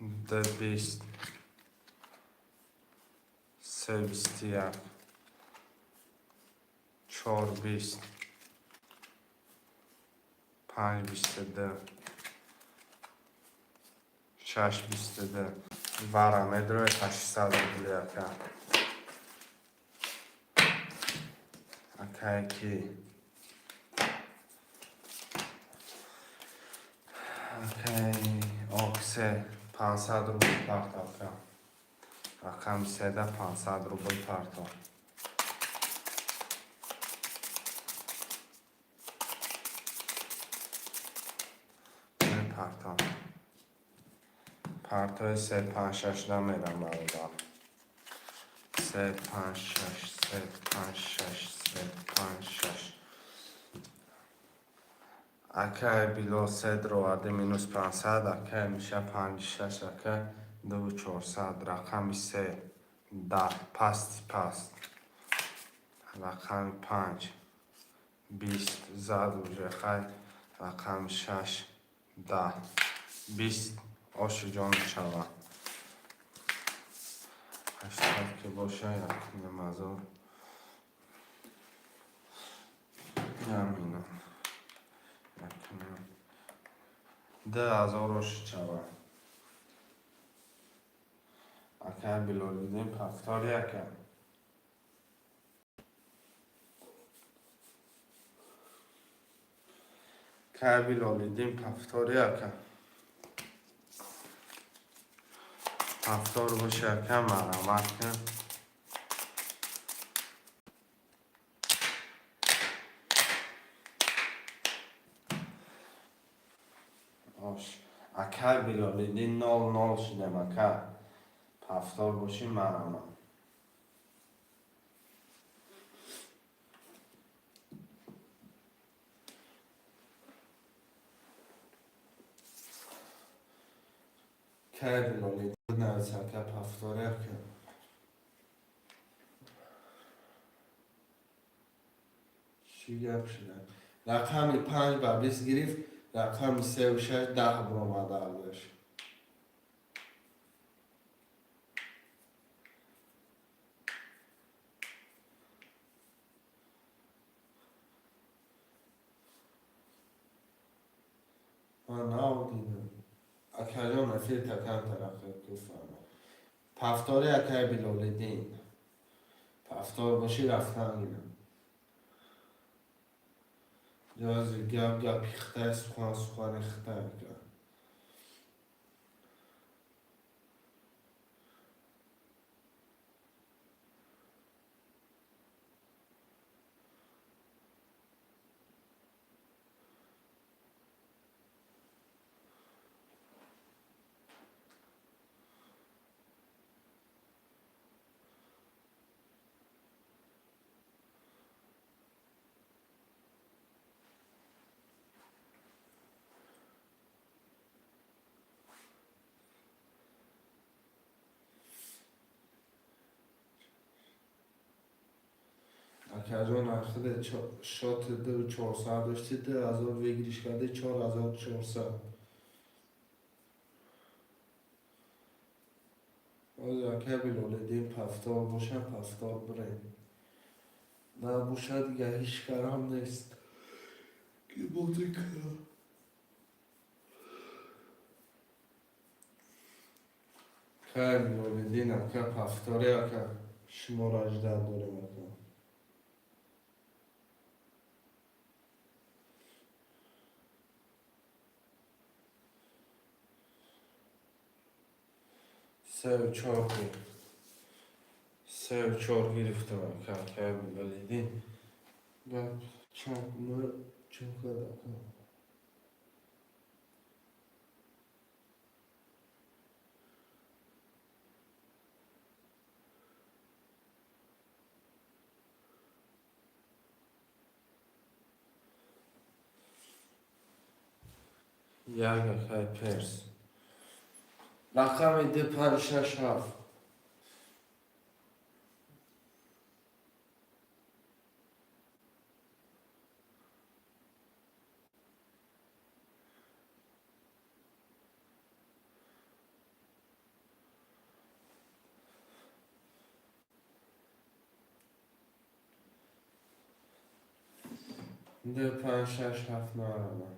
ду 20, се 21, чор 20, панҷ 22, шаш 22. Вара медрои 800 рубли, ака. Акае ки акаи оксе 500 рубл партоф, рақами седа 500 рубл партоф. Мепартом. Партои се панҷ шашда мерам, бародар. Се панҷ шаш, се панҷ шаш, се панҷ шаш. Акай Билол се дроварди, минус 500, акай Миша панҷи шаш, ака, дуву 400. Рақами се 10, пасти паст. Рақами панҷ 20, зад уже, хай. Рақами шаш 10, 20, оши ҷон шава. 80 ки боша, 1,5 ҳазор. Ямина. Якним. 2000 оши шава. Акай Билолиддин повтор яка. Акай Билолиддин повтор яка. Повтор боша, ака, марҳамат кун. Ош. Акай Билолиддин нол нол шудем, ака. Повтор бошӣ, марҳамат. Кай Билоли нависака повторя ка. Чӣ гап шуда? Рақами 5 ба 20 гирифт, рақами 3 6 10 буромада ардаш. Ман нав дидам. Акаҷон, эфир такан тараққӣ гуфтам. Повтори, акай Билолиддин. Повтор бошӣ, рафтан гирам. Ҷози гап гапи хитай, сухан сухани хитай, ака. Акаҷон, ахире шоти 2400 дошти, 2000 выигрыш карди, 4400. Ҳозир, ака Билолиддин, повтор боша, повтор бирем. Набошад, дига ҳеҷ карам нест. Ки бозӣ кунам. Кай Билолиддин, ака, повтори, ака. Шуморо ждать дорем, ака. Сею чор, 3-4 гирифтам, ака, акай Билолиддин. Гап чанд чун кард, ака? Як, акай перс. Рақами 2, 5, 6, 7. 2, 5, 6, 7 наравам.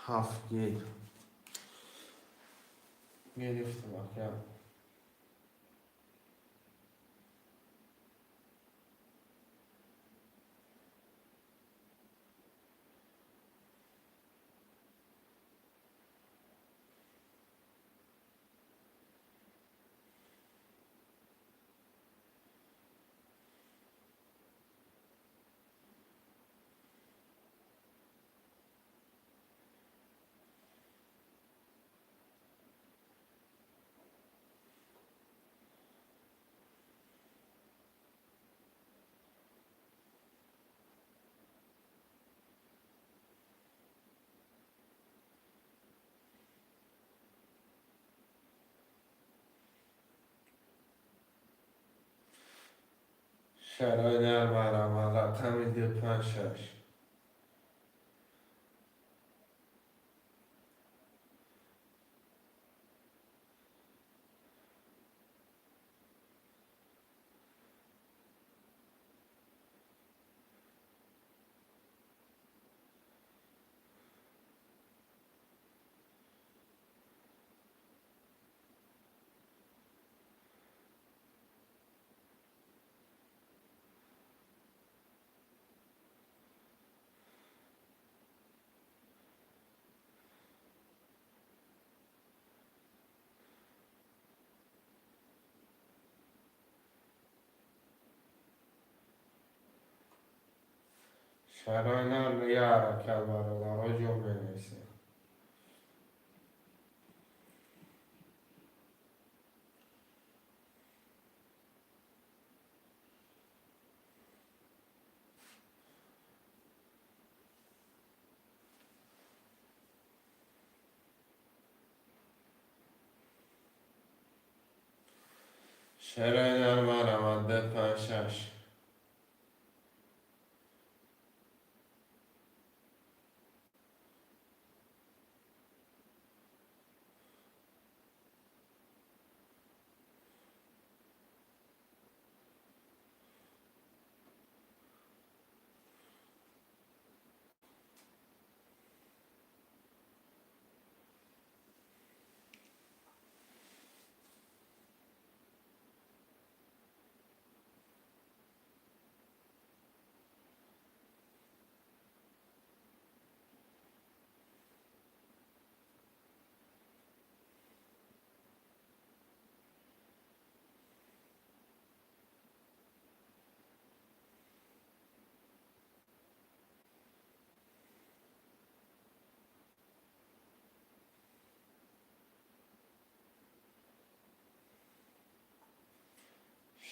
Ҳафт гир. Гирифтам, ака. Шарои нармарама, рақами 2, 5, 6. Шарои нар я ҳаракат, бародаро, ҷо менависем. Шарои нар марамад ду панҷ шаш.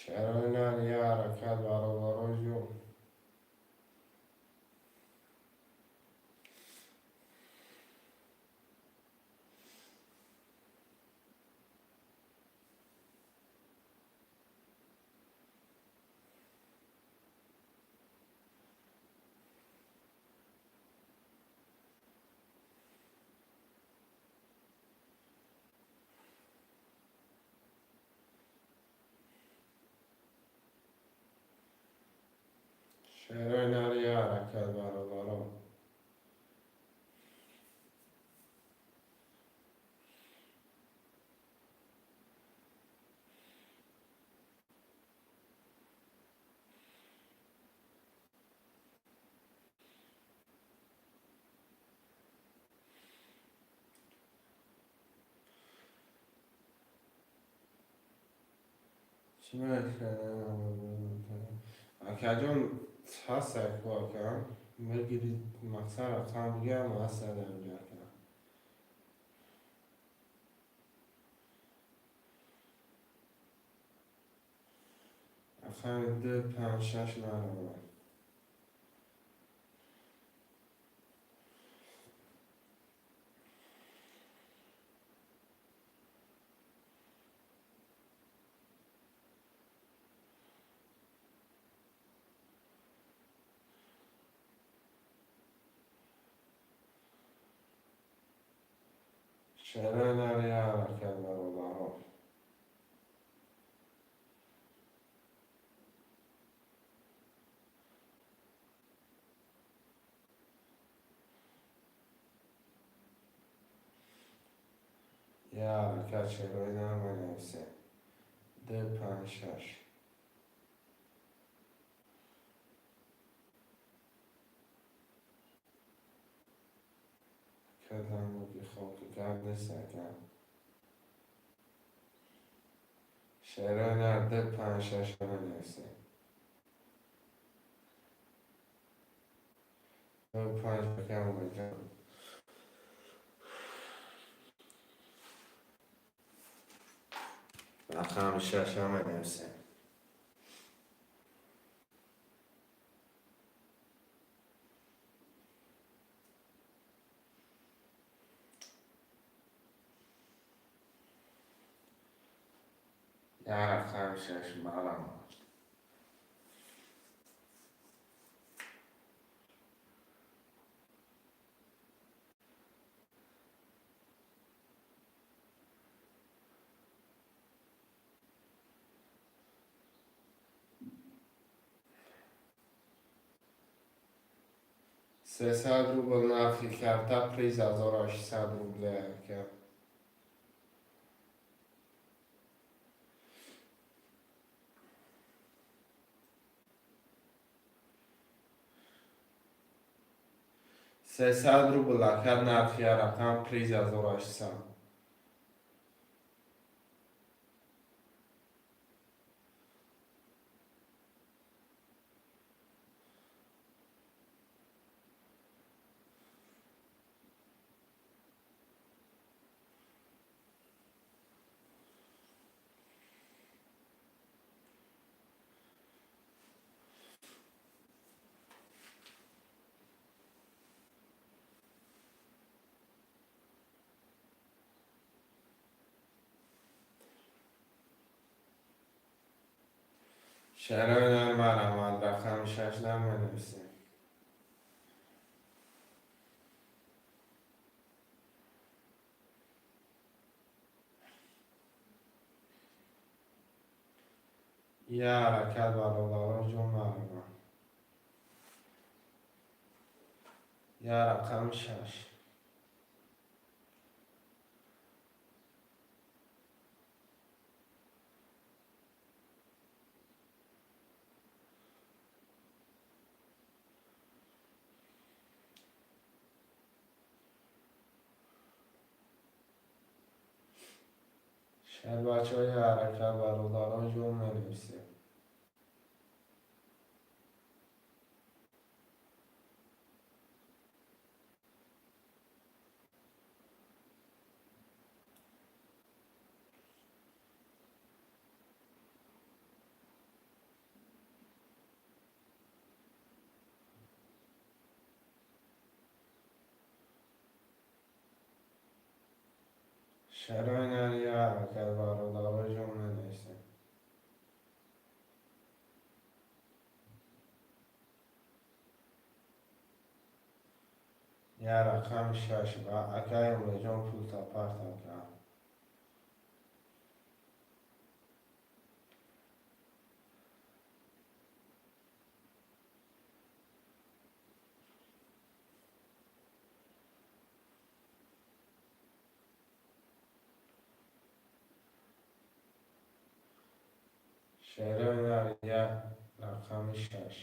Шарои нар я ҳаракат, бародаро, ҷо. Шарои нар я ҳаракат, бародаро. Чӣ мекардам? Акаҷон, ҳаста ку, ака, бигирид, мақсад рақам бигирам, ҳаста дар инҷа, ака. Рақами ду панҷ шаш наравад. Шарои нар я ҳаракат, бародаро. Я ҳаракат, шерои нар менависем. Ду панҷ шаш. Кардам ки хоки гап нест, ака. Шерои нар ду панҷ шаш менависем. Ду панҷ, ака, Умедҷон. Рақами шаша менависем. Я рақами шаш марамад. 300 рубл нархи карта, приз 1600 рубле, ака. 300 рубл, ака, нархи рақам, приз 1800. Шарои нар, марҳамат, рақами шашда менависем. Я ҳаракат, бародаро ҷон, марҳамат. Я рақами шаш. Шарбачаҳои ҳаракат, бародаро ҷон, менависем. Шарои нар, я ҳаракат, бародаро ҷон, менависем. Я рақами шаш. Акай Умедҷон, пулта парта, ака. Шарои нар, я рақами шаш.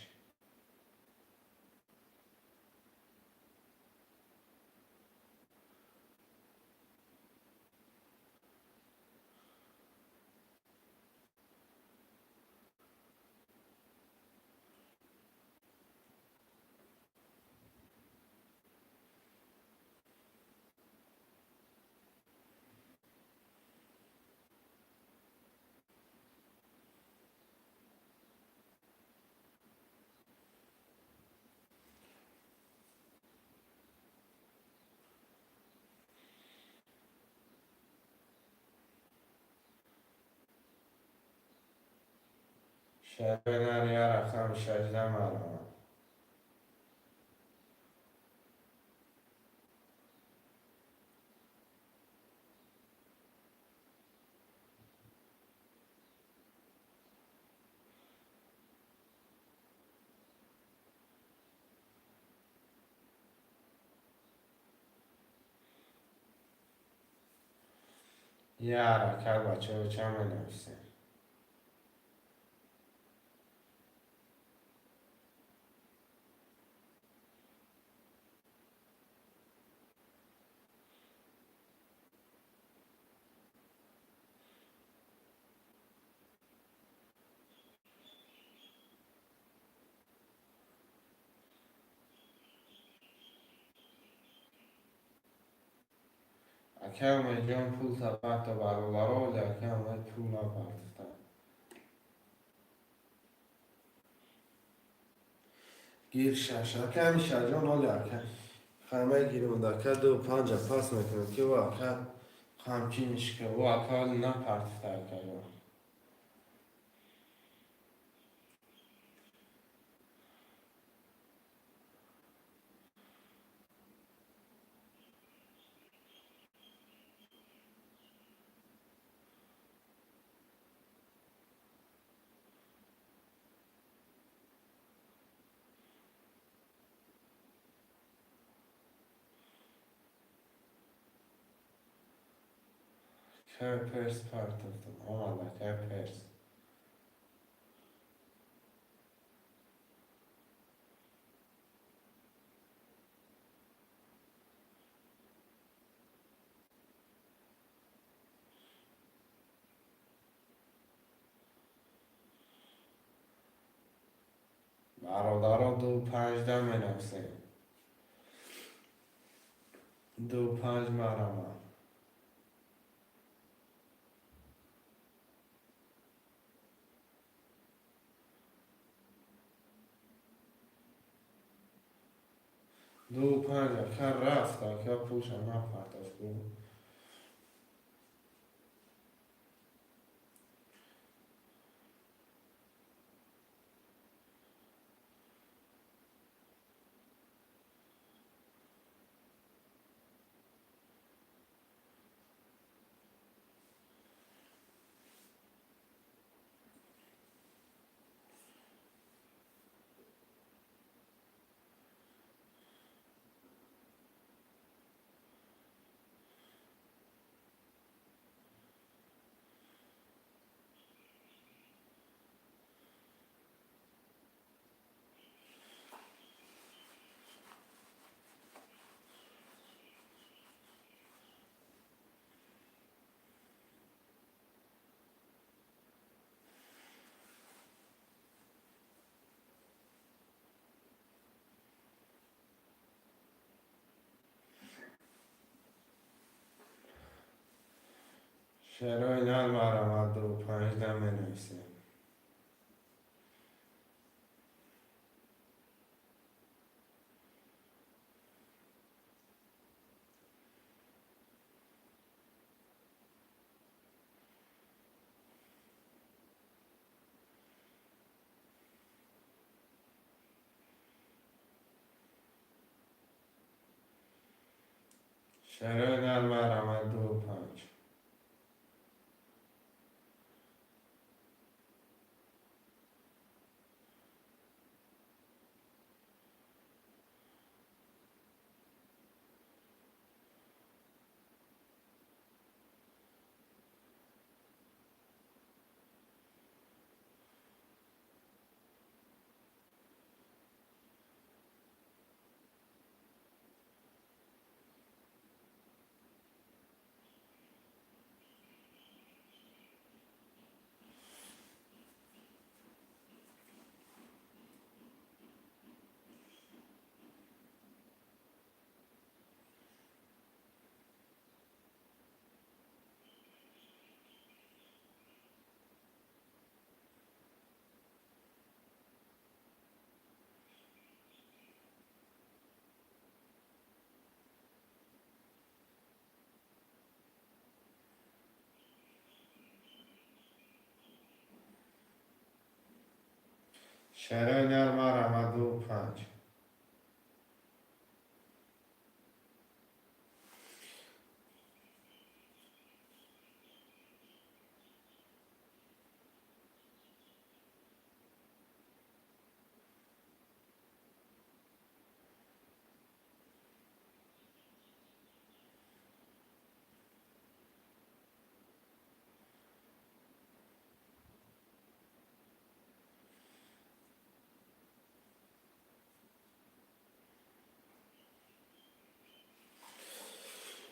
Шарои нар, я рақами шашда, марҳамат. Я ҳаракат, бачаҳо, чанд менависем? Акай Умедҷон, пулта парта, бародаро. Оли акай Умед пул напартофта. Гир шаш, акай Мишаҷон. Оли ака хаймаи гирмонда, ака, ду панҷа пас мекунад, ки ӯ ака қамчинишка, ӯ ака оли напартофта, акаҷон. Кай перс партофтам? Омад, акай, перс. Бародаро, ду панҷда менависем. Ду панҷ, марҳамат. Ду панҷ, ака, рафт, ака, пулша напартофт. Шерои нар марҳамат, ду панҷда менависем. Шерои нар марҳамат, ду панҷ. Шерои нар марҳамат, ду панҷ.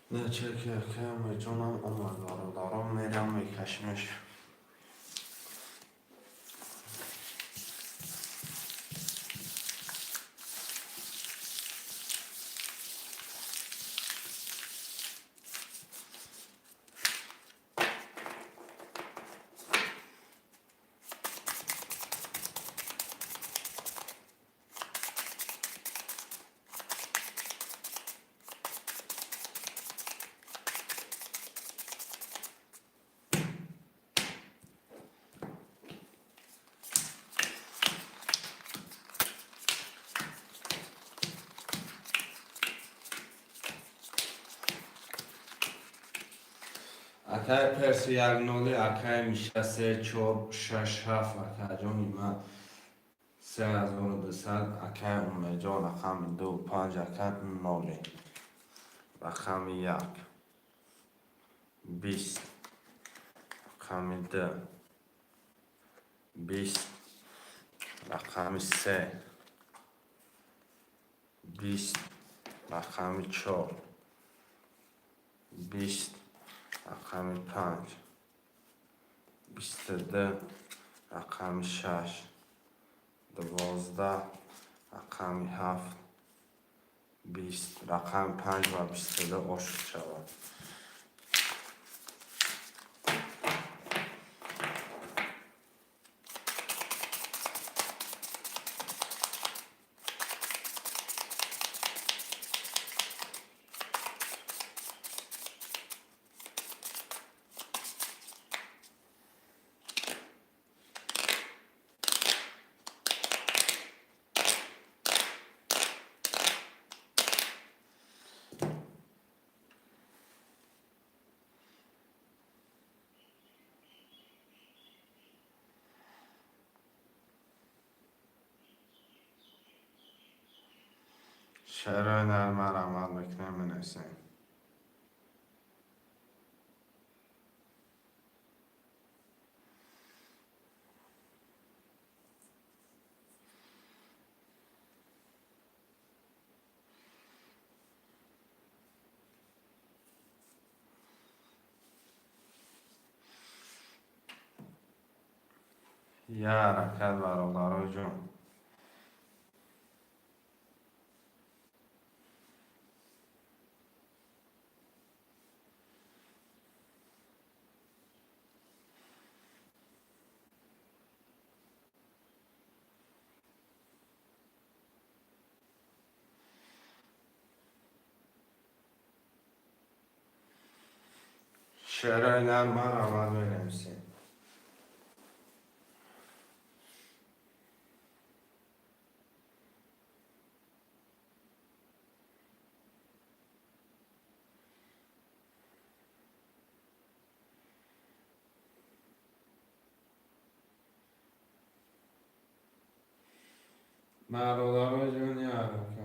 Начеки акаям ҷонам омад, бародарон, мерам, мекашимеш. Акай Перси як ноли, акай Миша се, чор, шаш, ҳафт, акаҷони ман 3200, акай Умеҷон рақами ду, панҷ, ака ноли. Рақами як, 20, рақами ду, 20, рақами се, 20, рақами чор, 20, рақами панҷ, 22, рақами шаш, 12, рақами ҳафт, 20, рақами панҷ ва 22 ошуд шавад. Шерои нар марҳамат мекунем, менависем. Як ҳаракат, бародарои ҷон. Шерои нар марҳамат, менависем. Бародаро ҷони ҳаракат.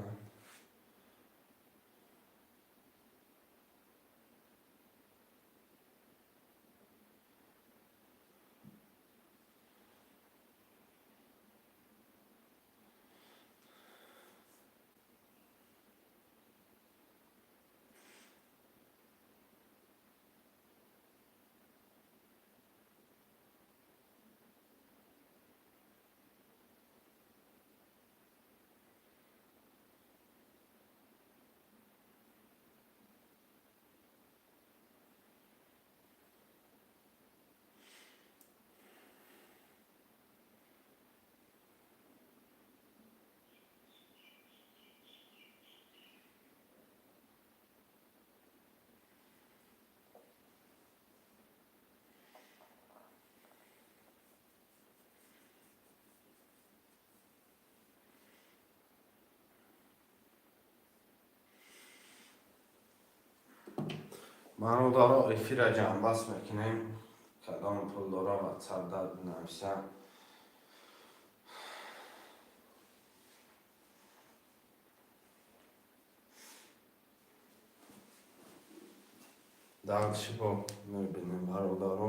Бародаро, эфира ҷамъбаст мекунем. Кадом пулдора, ватсап да нависа. Дальше бо мебинем, бародаро.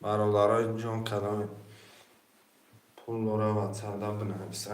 Бародарои ҷон, кадоми пул дора, ватсапда бинависа.